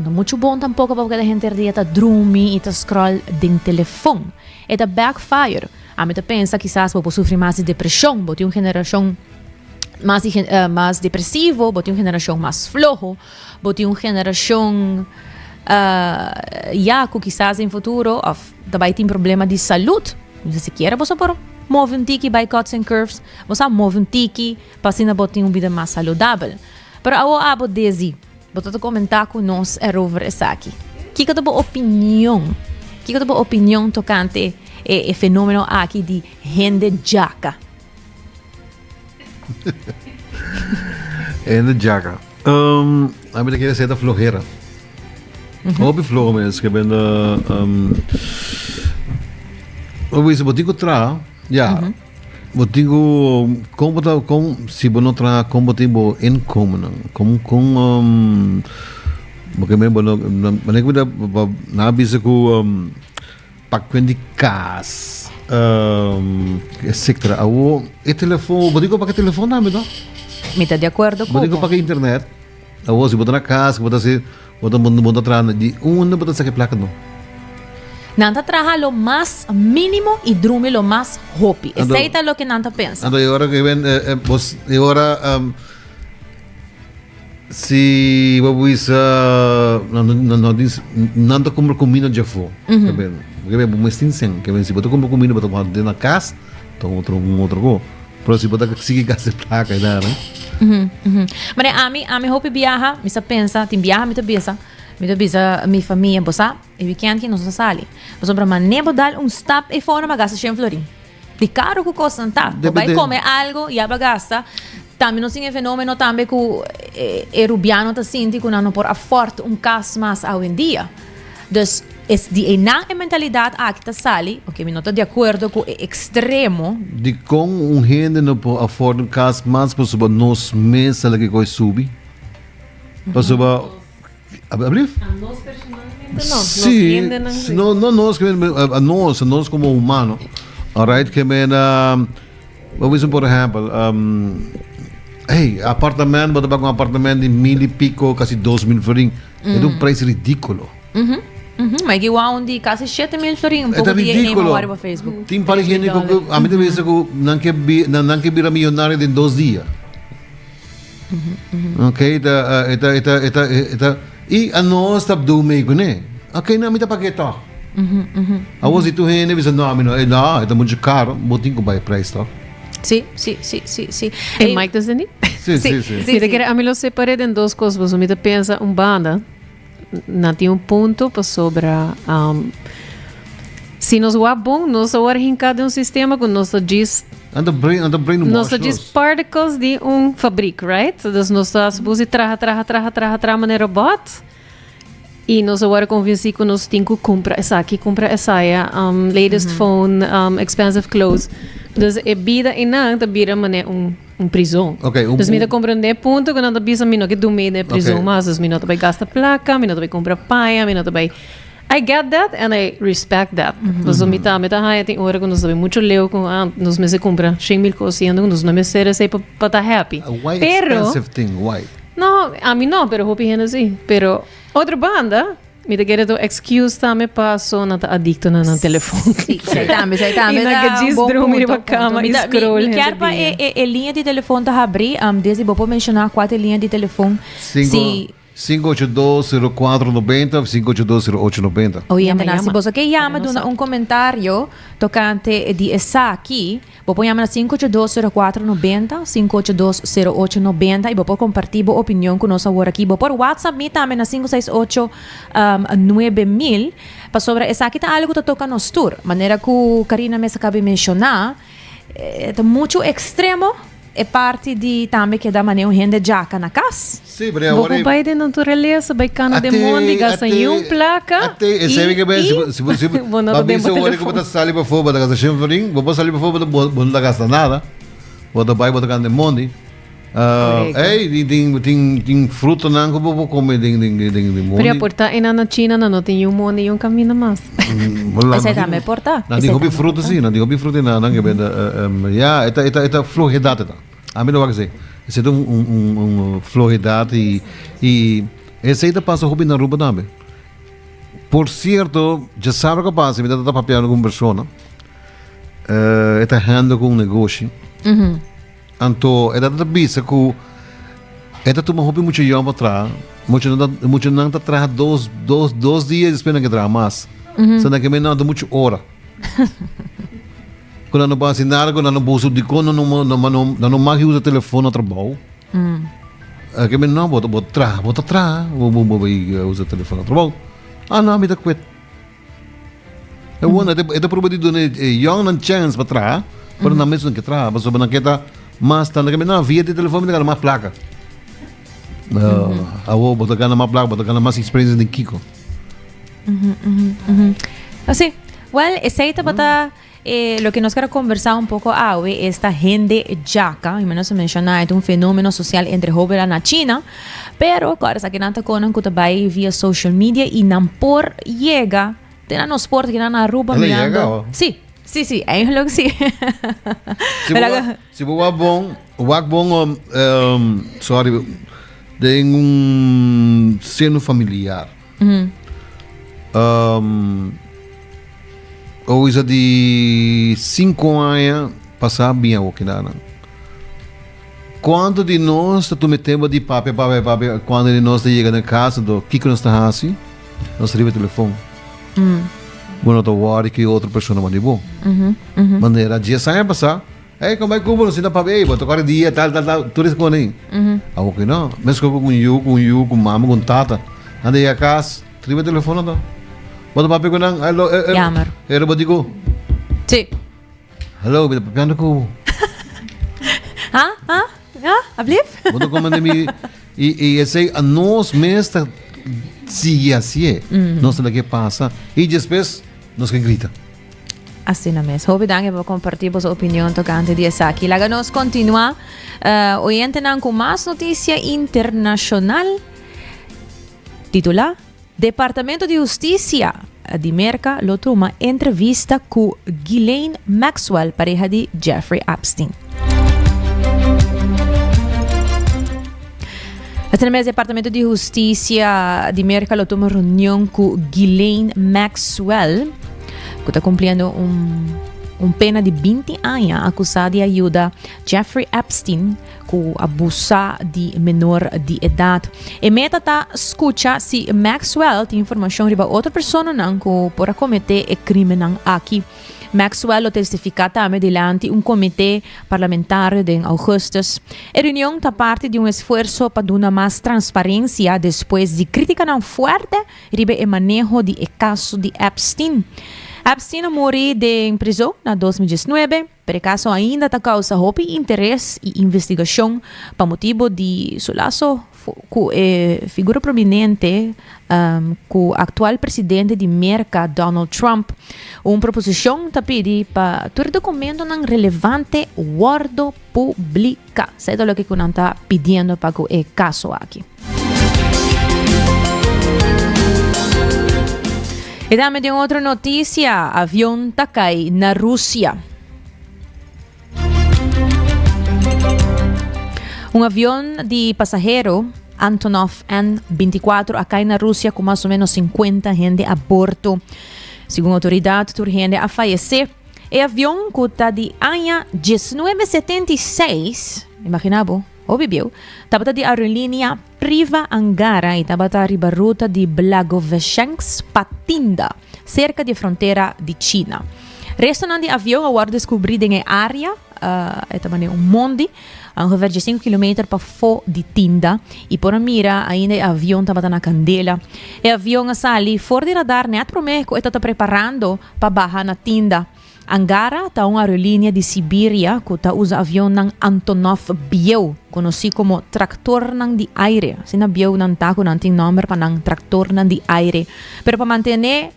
no muchu bon tampoko pa bo keda henter dia ta drumi i ta scroll den telefon. E ta backfire. Ami ta pensa kisas bo por sufri mas di depreshon, bo tin un generashon mas di mas depresivo, bo tin un generashon mas floho, bo tin un generashon ya ku kisas den futuro òf ta bai tin problema di salud. Ni sikiera boso por move un tiki bai Cuts and Curves, bo sa move un tiki. Pa asina bo tin un bida mas saludabel. Pero awo abo Desi, bo ta ta komentá ku nos erover esaki. Kiko ta bo opinion? Kiko ta bo opinion tokante e e fenomeno aki di hende djaka? Hende djaka. Um, ami ta kere sey ta flohera. Hopi floho mes ke ben um, bo bisa bo tin ku traha, ya. Bo tin ku kon bo ta kon si bo no traha kon bo tin bo inkomennan kon kon bo ke men bo no manera ku bo nan a bisa ku pa kuen di kas etcetera awo e telefon bo tin ku paga telefon tambe to Mi ta di akuerdo ku bo tin ku paga internet awo si bo ta na kas bo ta hasi Bo ta bo ta traha di unda bo ta saka e plaka no? Nan ta traha lo mas mínimo i drumi lo mas hopi. Esei ta loke nan ta pensa. Anto e ora ku ben bo e ora si bo bisa nan no tin nan ta kumpra kuminda djafó. Ke ben ke ben bo mes tin sen ke ben si bo ta kumpra kuminda bo ta wak den na kas ta otro un otro ko. Pero si bo ta sigui gasta e plaka e dara. Mane ami, ami hopi biaha, mi sa pensa, tin biaha mi ta bisa, mi ta bisa mi famia, bo sa, e weekend ki nos a sali. Pasobra mane bo dal un stap ei for nan a gasta shen florin. Di karo ku kosnan ta. Bo bai kome algo, ya bo a gasta. Tambe nos tin e fenomeno tambe ku e rubiano ta sinti ku nan no por afford un kas mas awendia. Dus es di einan e mentalidat aki ta sali, oke mi no ta di akuerdo ku e ekstremo. Dikon un hende no por afford un kas mas pasobra nos mes a laki koe subi? Pasobra, ablief? A nos personalmente no, nos Sí, hendenan sí. no, no nos, ke men, a nos, a nos komo humano, alright, ke men, bo bisa por ehèmpel, hey, apartament, bo ta paga un apartament di mil i piko, kasi 2000 florin. E ta un prijs ridículo. Mhm. Mhm. Maar ik wou un di casi 7000 florin. Un E ta poco di e ridículo. eenmaal op Facebook. Tin par gente ku ku a mi ta bisa ku nan ke bi nan nan ke bira millonario den dos dia. Ok, ta eh, e ta e ta e ta e ta i a nos ta bedoel mee kuné. Ok, no, mi ta paga e tòg. Awor si tur hende bisa no, mi no, eh, no, e ta muchu karo, bo tin ku bai e prijs tòg. Sí, sí, sí, sí, sí. En Mike dus niet? Si, si, si. Mi ta kere ami lo separ'é den dos kos pasobra mi ta pensa un banda nan tin un punto pasobra si nos wak bon nos awor hinká den un sistema ku nos ta djis Nan ta brain, nan ta brainwash nos ta djis particles di un fabrik, right? Dus nos ta supos di traha, traha, traha, traha, traha manera robot. I nos a wòrdu konvensí ku nos tin ku kumpra esaki, kumpra esaya, latest phone, expensive clothes. Dus e bida einan ta bira manera un un prizon. Okay, un, Dus mi ta komprendé e punto ku nan ta bisa mi no ke dumí den e prizon okay. mas. Dus mi no ta bai gasta plaka, mi no ta bai kumpra paña, mi no ta bai. I get that and I respect that. Pasobra mi tambe ta haña tin ora ku nos ta bai muchu leu ku ah nos mester kumpra shen mil kos siendo ku nos no mester esei pa pa ta happy. Why Pero expensive thing? Why? No, ami no, pero hopi hende si. Pero otro banda, mi ta kere ta un excuse tambe paso nan ta adicto na nan telefon. Si, esei tambe, esei tambe I nan ta ke un djis bon drumi punto, riba punto. kama Mi i ta, mi, scroll mi henter kier pa dia. e, e, e liña di telefon ta habri, um, desde bo por menciona cua ta e liña di telefon. Cinco, Si 582-0490 of 582-0890. Oyentenan, Yama, si yama. boso ke yama Laga nos duna sa. un comentario tocante di esaki, Bo por yama na 582-0490, 582-0890 i bo por kompartí bo opinion ku nos awor aki. Bo por WhatsApp mi tambe na 568 9000, pasobra esaki ta algu ku ta toka nos tur. Manera ku Karina mes a kaba di menshoná, e ta muchu ekstremo e parti di tambe keda manera un hende djaka na kas. Sí, pero Bo awor por bai den naturalesa, bai kana den mondi, gasta niun plaka Ate, esei i ke ben, si i si bo si bo no ba ta den bisa bo awor ku bo telefon. ta sali pafó, bo ta gasta shen florin, bo por sali pafó, bo bo bo no ta gasta nada. Bo ta bai, bo ta kana den mondi. Ah, Korekto. ey, tin tin tin tin frutanan ku bo por kome den den den den Pero mondi. ya por ta einan na China nan no tin niun mondi, niun kaminda mas. Esei tambe por ta. Nan tin Esei hopi tambe por fruta ta. si, nan tin hopi fruta einan, nan ke bende, ya, e ta e ta e ta flohedat e ta. Ami lo wak esei. Esei ta un un un flohedat i i esei ta pasa hopi na Aruba tambe. Por sierto, djasabra ku a pasa mi tabata papiando ku un persona, e ta handle ku un negoshi. Anto e tabata bisa ku e ta tuma hopi mucha yòn pa traha, mucha nan ta mucha nan ta traha dos dos dos dia i despues nan ke traha mas. So nan ke men nan ta muchu ora. Ku nan no por hasi nada, ku nan no por usa, dikon nan no nan no mag usa telefon na trabou? Ke men no, bo ta bo traha, bo ta traha, bo bo bo bai usa telefon na trabou. Ah no, mi ta kwet. E won e ta proba di duna e yòngnan chèns pa traha, pero nan mes no ke traha, pasobra nan ke ta mas tantu. Ke men no, via di telefon mi ta gana mas plaka. Awor bo ta gana mas plaka, bo ta gana mas eksperensia den kiko? Así. Well, esei tabata eh, loke nos quiere conversa un poco awe, esta hende djaka. Y nos a menciona, e ta un fenomeno social entre hobennan na China. Pero, cu ahora esaki nan ta conan cu ta bay via social media y nan por yega te na nos puerta, kinan na Aruba El a mirando. yega, oh. Sí, sí, sí, eigenlijk sí. Si bo wak, si bo wak bon, wak bon, um, um, sorry, den un seno familiar. Oisa di cinco aña pasá bin awo kinanan. Cuanto di nos ta tuma e tempo di papia, papia, papia, cuando di nos ta yega na casa, anto kiko nos ta haci? Nos ta riba e telefon. Bo no ta worry ki otro persona manda di bo. Manera dies aña pasá, Ey, como ey cubo, no sinta papia, ey, bo ta kore dia, tal, tal, tal, tur es con ey. Awo que no, mes cu un yu, cu un yu, cu mama, cu un tata. Nan ta yega cas, triba telefono ta. Bo ta papia cu nan, hello, eh, eh. Jammer. Ero bo dico. Sí. Hello, mi ta papiando cu bo. Ha? Ha? Ha? Ablief? Bo ta come de mi, y, y esey a nos mes ta sigui hacié. Nos ta laga pasa. Y despues, nos ke grita. Asina mes. Hopi danki pa comparti boso opinion tocante di esaki. Laga nos continua uh, oyentenan cu mas noticia internacional. Titula Departamento di Husticia di Merca lo tuma entrevista cu Ghislaine Maxwell, pareha di Jeffrey Epstein. Asina mes Departamento di Husticia di Merca lo tuma reunion cu Ghislaine Maxwell, cu ta cumpliendo un, un pena di 20 aña acusa di ayuda Jeffrey Epstein cu abusa di menor di edad. E meta ta scucha si Maxwell tin informacion riba otro personanan cu por a comete e crimennan aki. Maxwell lo testifiká tambe dilanti un komité parlamentario den ougùstùs. E reunion ta parti di un esfuerso pa duna mas transparensia despues di krítikanan fuerte riba e maneho di e kaso di Epstein. Epstein a muri den prizon na 2019, pero e kaso ainda ta kousa hopi interes i investigashon pa motibu di su laso ku e figura prominente ku aktual presidente di Merka Donald Trump. Un proposishon ta pidi pa tur e dokumentonan relevante wòrdu publiká. Esei ta loke ku nan ta pidiendo pa ku e kaso aki. E tambe den otro notisia, avion ta kai na Rusia. Un avion di pasahero Antonov An-24 a kai na Rusia ku mas o menos 50 hende a bordo. Segun outoridat, tur hende a fayesé. E avion ku ta di aña 1976, imagina bo, hopi bieu, tabata di aerolínea Priva Angara i tabata riba ruta di Blagoveshchensk pa Tinda, serka di e frontera di China. Restonan di avion a wòrdu deskubrí den e área, e ta manera un mondi, ongeveer diesinku kilometer pafó di Tinda, i por a mira ainda e avion tabata na kandela. E avion a sali for di radar nèt promé ku e ta ta preparando pa baha na Tinda. Angara ta un aerolínea di Sibiria ku ta usa avionnan Antonov bieu, konosí komo traktornan di aire. Asina bieu nan ta ku nan tin nòmber pa nan traktornan di aire. Pero pa mantené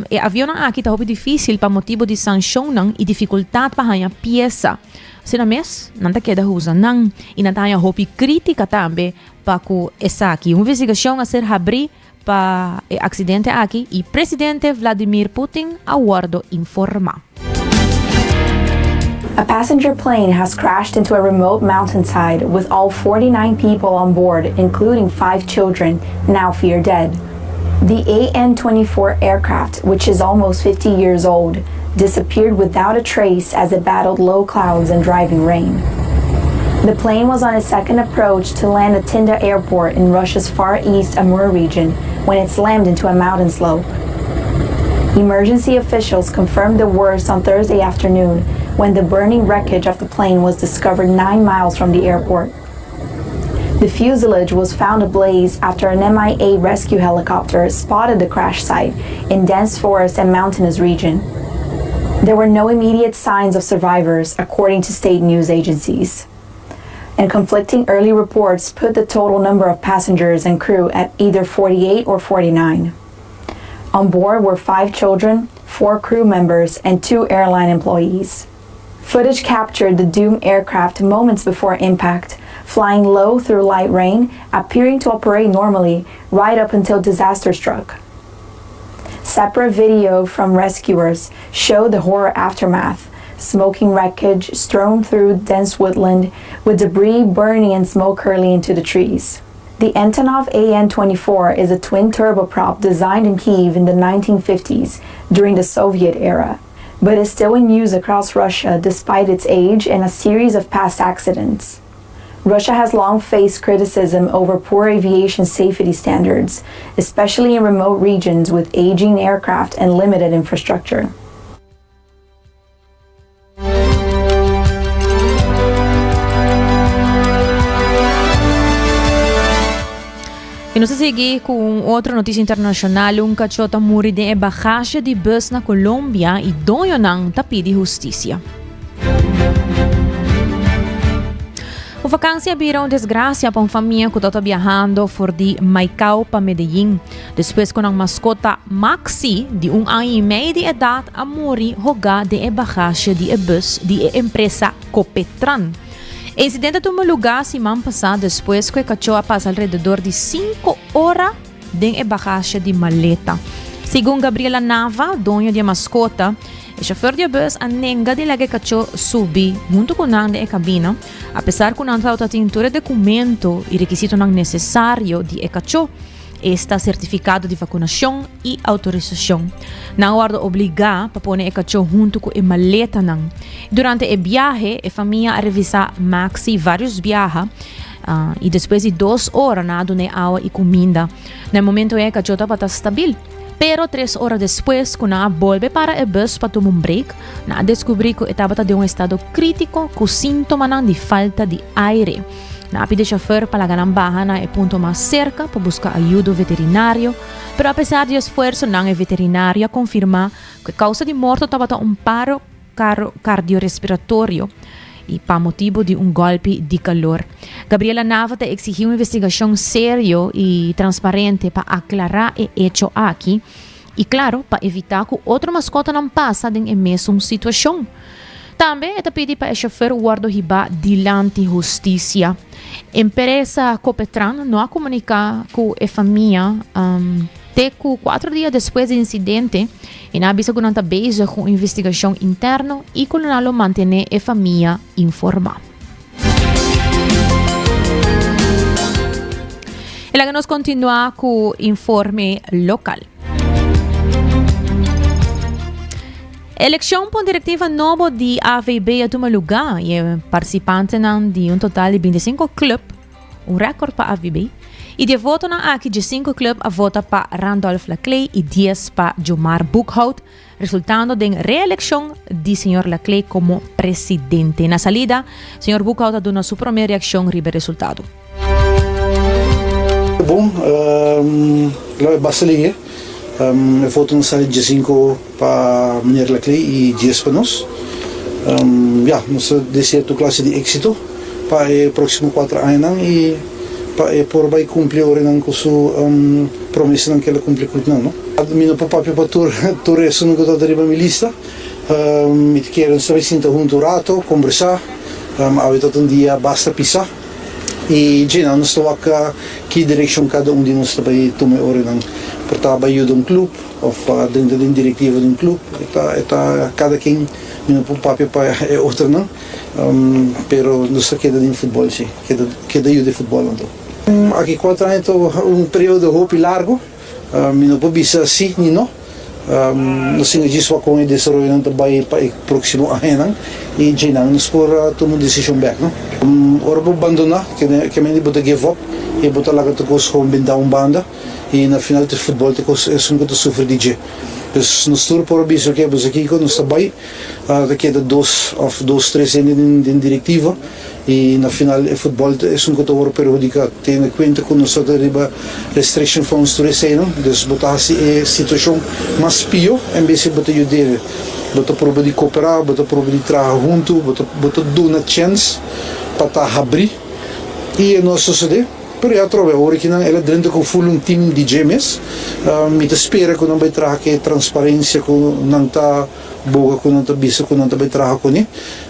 e avionnan aki ta hopi difísil pa motibu di sanshonnan i difikultat pa haña piesa. Asina mes nan ta keda usa nan i nan ta haña hopi krítika tambe pa ku esaki. Un investigashon a ser habrí Pa e accidente aki y presidente Vladimir Putin a wordo informa. A passenger plane has crashed into a remote mountainside with all 49 people on board, including five children, now feared dead. The AN-24 aircraft, which is almost 50 years old, disappeared without a trace as it battled low clouds and driving rain. The plane was on its second approach to land at Tynda Airport in Russia's far east Amur region when it slammed into a mountain slope. Emergency officials confirmed the worst on Thursday afternoon when the burning wreckage of the plane was discovered nine miles from the airport. The fuselage was found ablaze after an MIA rescue helicopter spotted the crash site in dense forest and mountainous region. There were no immediate signs of survivors, according to state news agencies. And conflicting early reports put the total number of passengers and crew at either 48 or 49. On board were five children, four crew members, and two airline employees. Footage captured the doomed aircraft moments before impact, flying low through light rain, appearing to operate normally right up until disaster struck. Separate video from rescuers showed the horror aftermath smoking wreckage strewn through dense woodland, with debris burning and smoke curling into the trees. The Antonov AN-24 is a twin turboprop designed in Kiev in the 1950s during the Soviet era, but is still in use across Russia despite its age and a series of past accidents. Russia has long faced criticism over poor aviation safety standards, especially in remote regions with aging aircraft and limited infrastructure. I nos ta sigui ku un otro notisia internashonal. Un kachó ta muri den e bagasje di bus na Colombia i doñonan ta pidi hustisia. Un vakansia a bira un desgrasia pa un famia ku tabata biahando for di Maicao pa Medellin despues ku nan maskota Maxi di un aña i mei di edat a muri hogá den e bagasje di e bus di e empresa Copetran. E insidente a tuma lugá siman pasá despues ku e kachó a pasa alrededor di sinku ora den e bagasje di maleta. Segun Gabriela Nava, doño di e maskota, e shofèr di e bus a nenga di laga e kachó subi huntu ku nan den e kabina, apesar ku nan tabata tin tur e dokumento i rekisitonan nesesario di e kachó, esta sertifikado di vakunashon i outorisashon. Nan a wòrdu obligá pa pone e kachó huntu ku e maletanan. Durante e biahe, e famia a revisá Maxi vários biaha. I despues di dos ora nan a dun'é awa i kuminda. Na e momentu ei e kachó tabata stabil. Pero tres ora despues ku nan a bolbe para e bus pa tuma un break, nan a deskubrí ku e tabata den un estado krítiko ku síntomanan di falta di aire. Nan a pidi e shofèr pa laga nan baha na e punto mas serka pa buska ayudo veterinario, pero apesar di esfuersonan e veterinario a konfirmá ku e kousa di morto tabata un paro kardiorespiratorio i pa motibu di un gòlpi di kalor. Gabriela Nava ta eksigí un investigashon serio i transparente pa aklará e echo aki i klaro pa evitá ku otro maskotanan pasa den e mesun situashon. Tambe e ta pidi pa e shofer wòrdu hibá dilanti hustisia. Empresa Copetran no a komuniká ku e famia te ku kuatro dia despues di insidente i nan a bisa ku nan ta bezig ku un investigashon interno i ku nan lo mantené e famia informá. I laga nos kontinuá ku informe lokal. Elekshon pa un direktiva nobo di AVB a tuma lugá i e partisipantenan di un total di bintisinko klup, un rèkòrt pa AVB, i di e votonan aki diesinko klup a vota pa Randolph Laclay i dies pa Jomar Boekhout, resultando den reelekshon di señor Laclay komo presidente. Na salida, señor Boekhout a duna su promé reakshon riba e resultado. Bon, lo e basta lihe. E fotonan sali diesinko pa meneer Laclay i dies pa nos. Ya, nos ta desea tur klase di éksito pa e próksimo kuater añanan i pa e por bai kumpli ora nan ku su promesanan ku el a kumpli ku nan, no? Mi no por papia pa tur tur esunnan ku ta riba mi lista. Mi ta kere nos ta bai sinta huntu un rato, kombersá. Awe ta un dia basta pisá i dje nan nos ta wak ki direkshon kada un di nos ta bai tuma e ora nan. Por ta bai yuda un klup òf drenta den direktiva di un klup. E ta e ta kada ken mi no por papia pa e otronan pero nos ta keda den futbòl si, keda keda yuda e futbòl anto. Aki kuater aña ta un periodo hopi largu. Mi no por bisa si ni no. Nos tin djis wak kon e desaroyonan ta bai pa e próksimo añanan i djeinan nos por tuma un desishon bèk, no. Ora bo bandoná, ke mende bo ta give up i bo ta laga tur kos gewoon bentá un banda i na final te futbòl ta kos esun ku ta sufri di dje. Dus nos tur por a bisa oke bo sa kiko nos ta bai ta keda dos òf dos tres hende den direktiva. I na final e futbòl ta esun ku ta wòrdu perhudiká. Tene kuenta ku nos ta riba restriction funds tur eseinan, dus bo ta hasi e situashon mas pió en bes di bo ta yud'é. Bo ta proba di kooperá, bo ta proba di traha huntu, bo ta bo ta duna chèns pa ta habrí i e no a sosodé. Pero ya atrobe awor ki nan el a drenta ku ful un team di dje mes. Mi ta spera ku nan bai traha ku e transparensia ku nan ta. Boga ku nan ta bisa ku nan ta bai traha kuné.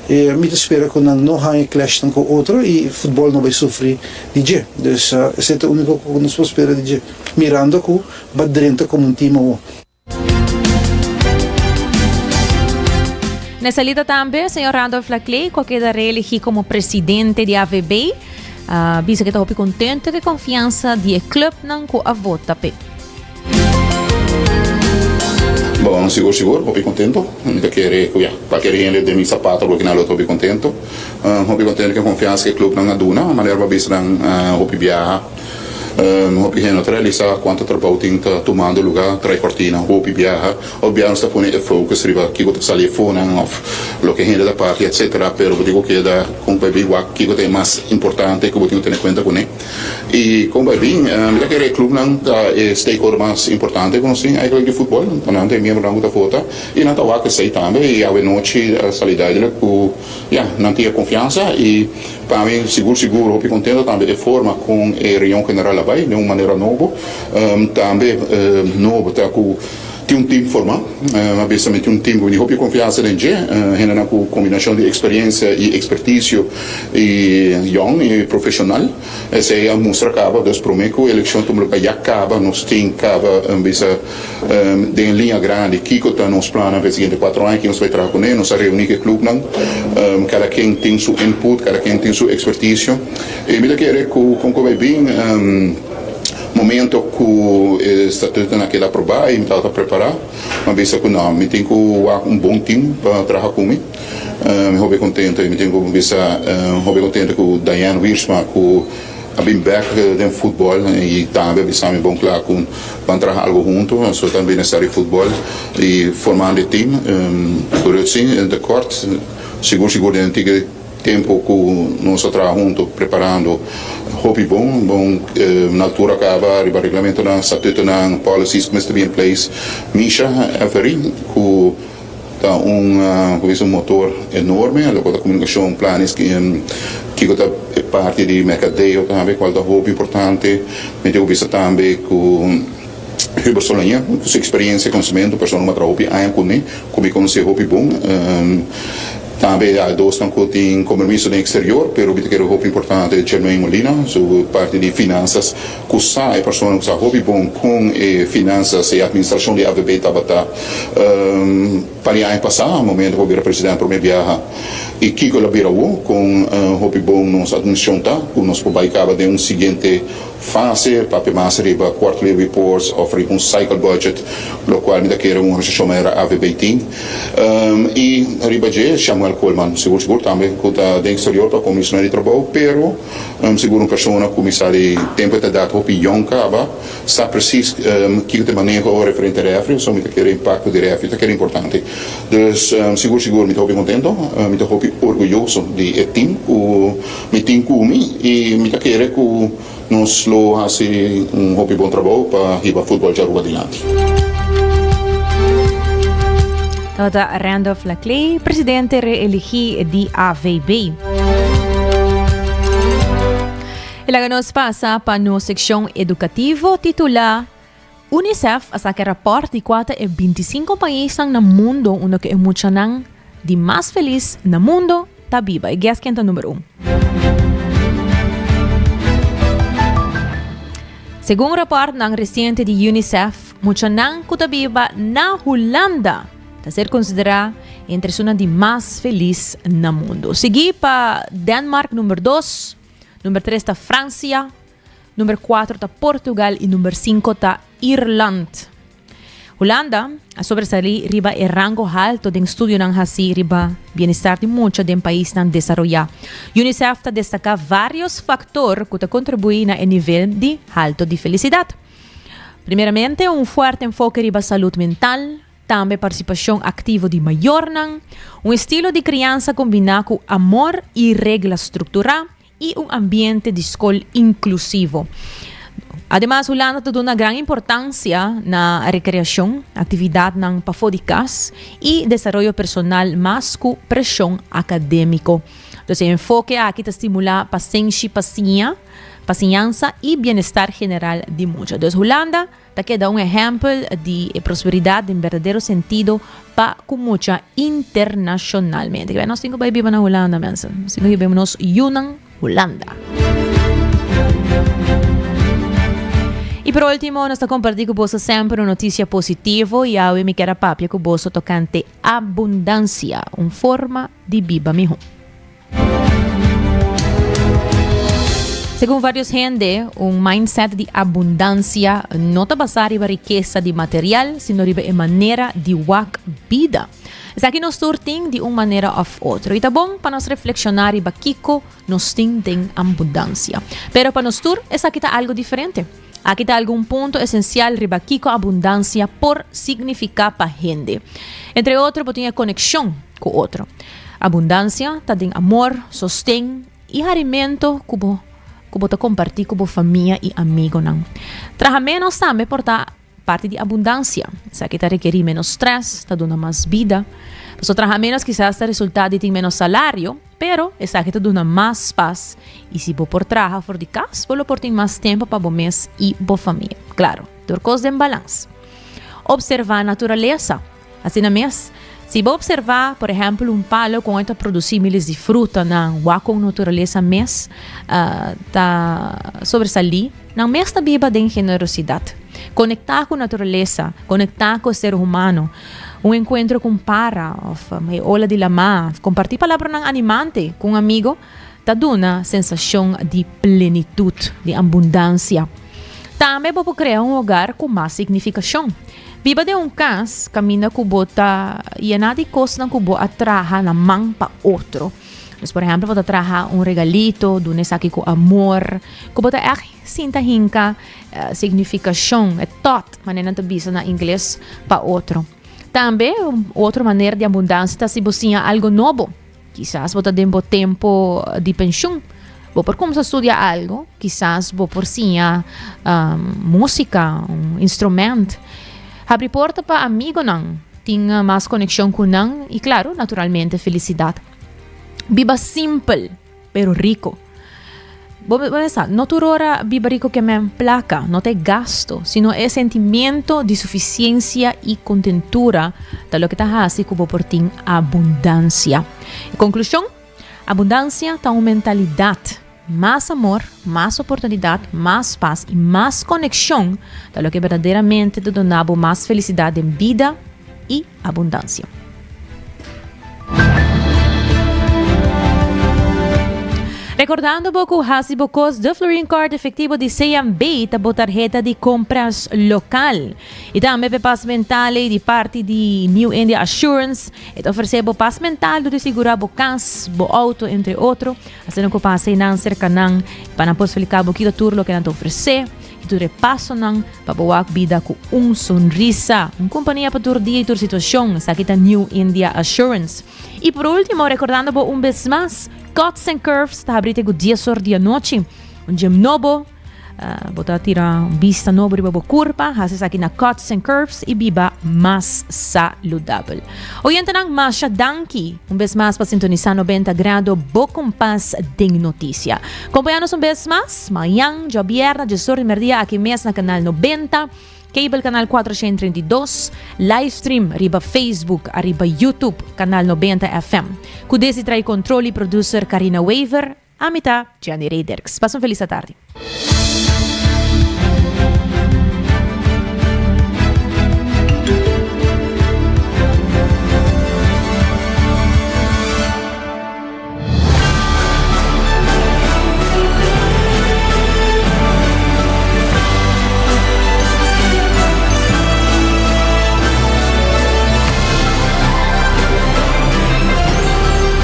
E mi ta spera ku nan no haña clashnan ku otro i futbòl no bai sufri di dje. Dus esei ta e úniko ku nos por spera di dje, mirando ku ba drenta komo un team awor. Na salida tambe, señor Randolph Laclay, ku a keda reelegí komo presidente di AVB, a bisa ku e ta hopi kontento ku e konfiansa di e klupnan ku a vota p'e. Bon, sigur sigur, hopi contento. Mi ta kere cu ya, cualkier hende den mi zapato lo kina lo ta hopi contento. Hopi contento cu e confiansa cu e clubnan a duna, manera bo a bisa nan hopi biaha. Hopi hende no ta realisa cuanto trabou tin ta tumando luga trai cortina hopi biaha. Hopi biaha nos ta pone e focus riba kico ta sali efonan of loke hende ta papia etcetera, pero bo tin cu keda con bay bin wak kico ta e mas importante cu bo tin cu tene cuenta cune. I kon bai bin, mi ta kere e klupnan ta e stakeholder mas importante ku nos tin eigenlijk di futbòl. Nan ta e miembronan ku ta vota i nan ta wak esei tambe i awe nochi a sali duidelijk ku ya, nan tin e konfiansa i pa mi sigur sigur hopi kontento tambe e forma kon e reunion general a bai den un manera nobo. Tambe nobo ta ku Tin un team formá. Mi a bisa mi tin un team ku mi tin hopi konfiansa den dje. Hendenan ku kombinashon di eksperensia i ekspertisio i yòn i profeshonal. Esei a mustra kaba. Dus promé ku elekshon tuma lugá ya kaba nos tin kaba bisa den liña grandi kiko ta nos plannan pa e siguiente kuatro aña, ken nos bai traha kuné. Nos a reuní ku e klupnan. Kada ken tin su input, kada ken tin su ekspertisio. I mi ta kere ku kon ku bai bin. Momento cu e statutonan a keda aproba y mi tabata prepara, mi a bisa cu no, mi tin cu wak un bon team pa traha cu mi. Mi hopi contento y mi tin cu bisa hopi contento cu Diane Wiersma cu a bin bek den futbol y tambe a bisa mi bon cla cu ban traha algo hunto, so ta bienestar di futbol y formando e team. Rutsi de Kort, sigur sigur den tiki tempo cu nos a traha hunto preparando hopi bon, bon na altura caba riba reglamentonan, statutonan, policies cu mester bin in place. Misha Every cu Ta un ku bisa un motor enorme, loke ta komunikashon, planes, kiko ta e parti di merkadeo tambe kual ta hopi importante. Mi tin ku bisa tambe ku Hubert Sologna ku su eksperensia i konosementu, persona ku a traha hopi aña kuné, ku mi konosé hopi bon. Tambe a dosnan ku tin kompromiso den eksterior, pero mi ta kere hopi importante Jermaine Molina, su parti di finansas. Ku sa e persona ku sa hopi bon kon e finansas e atministrashon di AVB tabata pa di aña pasá momento ku a bira president promé biaha i kiko el a bira awo kon hopi bon nos atministrashon ta ku nos por bai kaba den un siguiente fase papia mas riba quarterly reports òf riba un cycle budget lokual mi ta kere un organisashon manera AVB tin i riba dje Shamuel Koolman sigur sigur tambe ku ta den eksterior pa komisioná di trabou pero Sigur un persona cu mi sa di tempo e ta dat hopi yong caba sa precies kico ta e maneho referente refri pasobra mi ta kere impacto di refri ta kere importante. Dus sigur sigur mi ta hopi contento, mi ta hopi orguyoso di e team cu mi tin cu mi y mi ta kere cu nos lo haci un hopi bon trabou pa hiba futbol dje Aruba dilanti. Tabata Randolph Laclay, presidente reeligi di AVB. E laga nos pasa pa nos seccion educativo titula UNICEF a saca rapport di cua ta e 25 paisnan na mundo unda cu e muchanan di mas feliz na mundo ta biba. E guess ken ta number un. Segun raportnan reciente di UNICEF, muchanan cu ta biba na Hulanda ta ser considera entre esunnan di mas feliz na mundo. Sigui pa Denmark number dos, number tres ta Francia, number cuatro ta Portugal y number cinco ta Irland. Hulanda a sobresalí riba e rango halto den studionan hasí riba bienestar di mucha den paisnan desaroyá. UNICEF ta destaká vários faktor ku ta kontribuí na e nivel di halto di felisidat. Primeramente, un fuerte enfoke riba salud mental, tambe partisipashon aktivo di mayornan, un estilo di kriansa kombiná ku amor i regla strukturá, i un ambiente di skol inklusivo. Ademas, Hulanda ta duna gran importansia na rekreashon, aktividatnan pafó di kas i desaroyo personal mas ku preshon akadémiko. Dus e enfoke aki ta stimulá pasenshi pa siña, pa siñansa i bienestar general di mucha. Dus Hulanda Ta keda un ehèmpel di e prosperidat den berdadero sentido pa ku mucha internashonalmente. Kibè nos tin ku bai biba na Hulanda, mensen. Nos tin ku hiba nos yunan Hulanda. I por último, nos ta kompartí ku boso semper un notisia positivo i awe mi kier a papia ku boso tokante abundansia, un forma di biba mihó. Segun varios hende, un mindset di abundancia no ta basá riba rikesa di material, sino riba e manera di wak bida. Esaki nos tur tin di un manera òf otro, i ta bon pa nos reflekshoná riba kiko nos tin den abundancia. Pero pa nos tur, esaki ta algu diferente. Aki ta algun punto esensial riba kiko abundancia por signifiká pa hende. Entre otro, bo tin e konekshon ku otro. Abundansia ta den amor, sosten i harimento ku bo ku bo ta kompartí ku bo famia i amigonan. Traha ménos tambe por ta parti di abundansia. Esaki ta rekerí ménos strès, ta duna mas bida. Pasobra traha ménos kisas ta resultá di tin ménos salario, pero esaki ta duna mas pas. I si bo por traha for di kas, bo lo por tin mas tempu pa bo mes i bo famia. Klaro, tur kos den balans. Opservá naturalesa. Asina mes, si bo observá, por ehèmpel, un palo kon e ta produsí miles di frutanan, wak kon naturalesa mes ta sobresalí, nan mes ta biba den generosidat. Konektá ku naturalesa, konektá ku e ser humano, un enkuentro ku un para òf e ola di lamá, kompartí palabranan animante ku un amigo ta duna sensashon di plenitut, di abundansia. Tambe bo por krea un hogar ku mas signifikashon. Biba den un kas kaminda ku bo ta yená di kosnan ku bo a traha na man pa otro. Dus por ehempel bo ta traha un regalito, duna esaki ku amor, ku bo ta ègt sinta hinka signifikashon, e thought, manera nan ta bisa na ingles, pa otro. Tambe un otro manera di abundansia ta si bo siña algo nobo. Kisas bo ta den bo tempo di penshun. Bo por kumsa studia algo, kisas bo por siña músika, un instrument. Habri porta pa amigonan, tin mas konekshon ku nan i klaro, naturalmente felisidat. Biba simpel, pero riko. Bo pensa, no tur ora biba riko ke men plaka, no ta e gasto, sino e sentimiento di sufisiensia i kontentura ta loke ta hasi ku bo por tin abundansia. E konklushon? Abundansia ta un mentalidat. Mas amor, mas oportunidat, mas pas i mas konekshon ta loke berdaderamente ta duna bo mas felisidat den bida i abundansia. Rekordando bo ku hasi bo kos de Florin Card efektivo di CMB ta bo tarheta di kompras lokal. I tambe p'e pas mental ei di parti di New India Assurance e ta ofresé bo pas mental dor di sigurá bo kas, bo outo entre otro. Asina ku pasa einan serka nan pa nan por splika bo kiko tur loke nan ta ofresé i tur e pasonan pa bo wak bida ku un sonrisa. Un kompania pa tur dia i tur situashon, esaki ta New India Assurance. I por ultimo, rekordando bo un bes mas, Cuts and Curves ta habri te ku dies or di anochi. Un gym nobo, bo ta tira un bista nobo riba bo kurpa, hasi esaki na Cuts and Curves i biba mas saludabel. Oyentenan, masha danki un bes mas pa sintonisá 90 Grado, bo kompas den notisia. Kompañá nos un bes mas mañan, djabièrnè, diesor di merdia aki mes na Kanal 90. Cable Canal 432, livestream riba Facebook ariba YouTube Canal 90 FM. Cu desi trae control y producer Carina Wever, ami ta Jenny Rederks. Pasa un feliz atardi.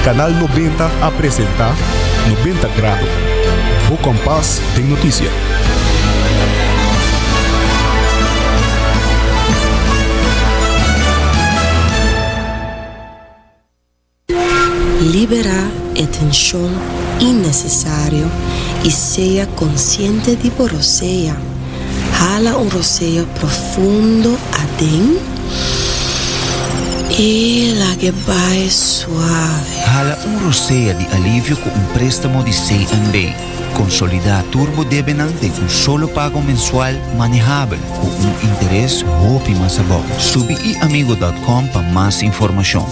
Canal 90 a presenta 90 Grado, bo kompas den notisia. Liberá e tenshon innesesario i sea konsiente di bo rosea. Hala un rosea profundo aden i lag'e bai suave. Hala un rosea di alivio ku un préstamo di CNB. Konsolidá tur bo debenan den un solo pago mensual manehabel ku un interes hopi mas abou. Subi iamigo dòt kòm pa mas informashon.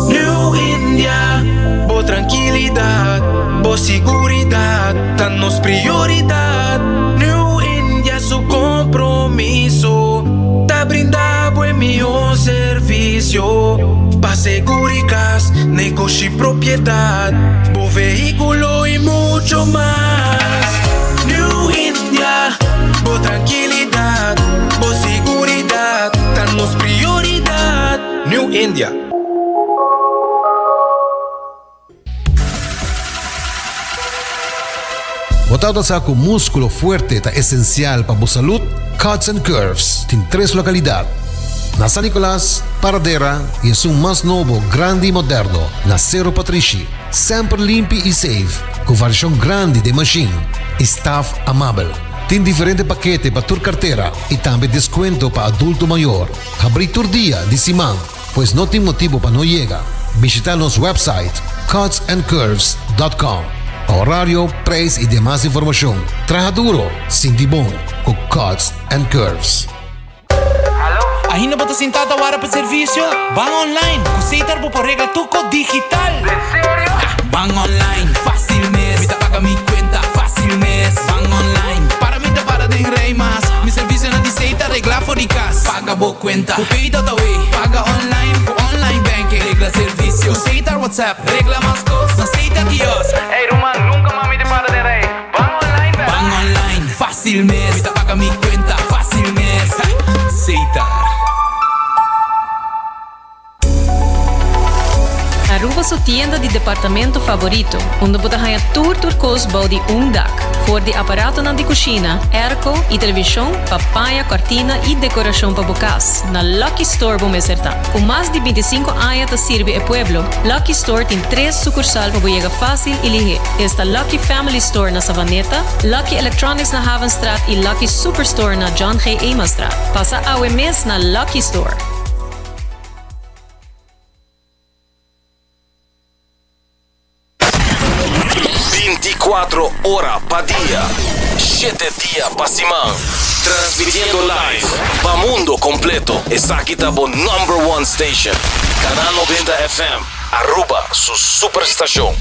New India, bo trankilidat, bo siguridat ta nos prioridat. New India su kompromiso ta brinda bo e mihó servisio pa seguri kas, negoshi, propiedat, bo vehíkulo i mucho mas. New India, bo trankilidat, bo siguridat ta nos prioridat. New India. Bo tabata sa ku múskulo fuerte ta esensial pa bo salud? Cuts and Curves tin tres lokalidat, na San Nicolas, Paradera i esun mas nobo, grandi i moderno na Sero Patrishi. Semper limpi i safe, ku variashon grandi den mashin i staf amabel. Tin diferente pakete pa tur kartera i tambe deskuento pa adulto mayor. Habrí tur dia di siman, pues no tin motibu pa no yega. Bishita nos website cutsandcurves.com pa horario, prijs i demas informashon. Traha duro, sinti bon ku Cuts and Curves. Ainda bo ta sintá ta wara pa servisio? Ban online! Ku Setar bo por regla tur kos digital! Den serio? Ban online, fácil mes! Mi ta paga mi kuenta fácil mes! Ban online, para mi ta para den rei mas! Mi servisionan di Setar regla for di kas! Paga bo kuenta ku Pay.awe! Paga online ku online banking! Regla servisio ku Setar WhatsApp! Regla mas kos na Setar kiosk! Ey ruman, nunka mas mi ta para den rei! Ban online bèk! Ban online, fácil mes! Mi ta paga mi kuenta fácil mes! Setar. tienda di departamento favorito, unda bo ta haña tur tur kos bou di un dak. For di aparatonan di kushina, airco i televishon pa paña, kòrtina i dekorashon pa bo kas, na Lucky Store bo mester ta. Ku mas di bintisinko aña ta sirbi e pueblo, Lucky Store tin tres sukursal pa bo yega fásil i lihé. Esta Lucky Family Store na Savaneta, Lucky Electronics na Havenstraat i Lucky Superstore na John G. Emanstraat. Pasa awe mes na Lucky Store. Binticuatro ora pa dia, shete dia pa siman. Transmitiendo live pa mundo completo. Esaki ta bo number one station. Canal 90 FM, Aruba su superstacion.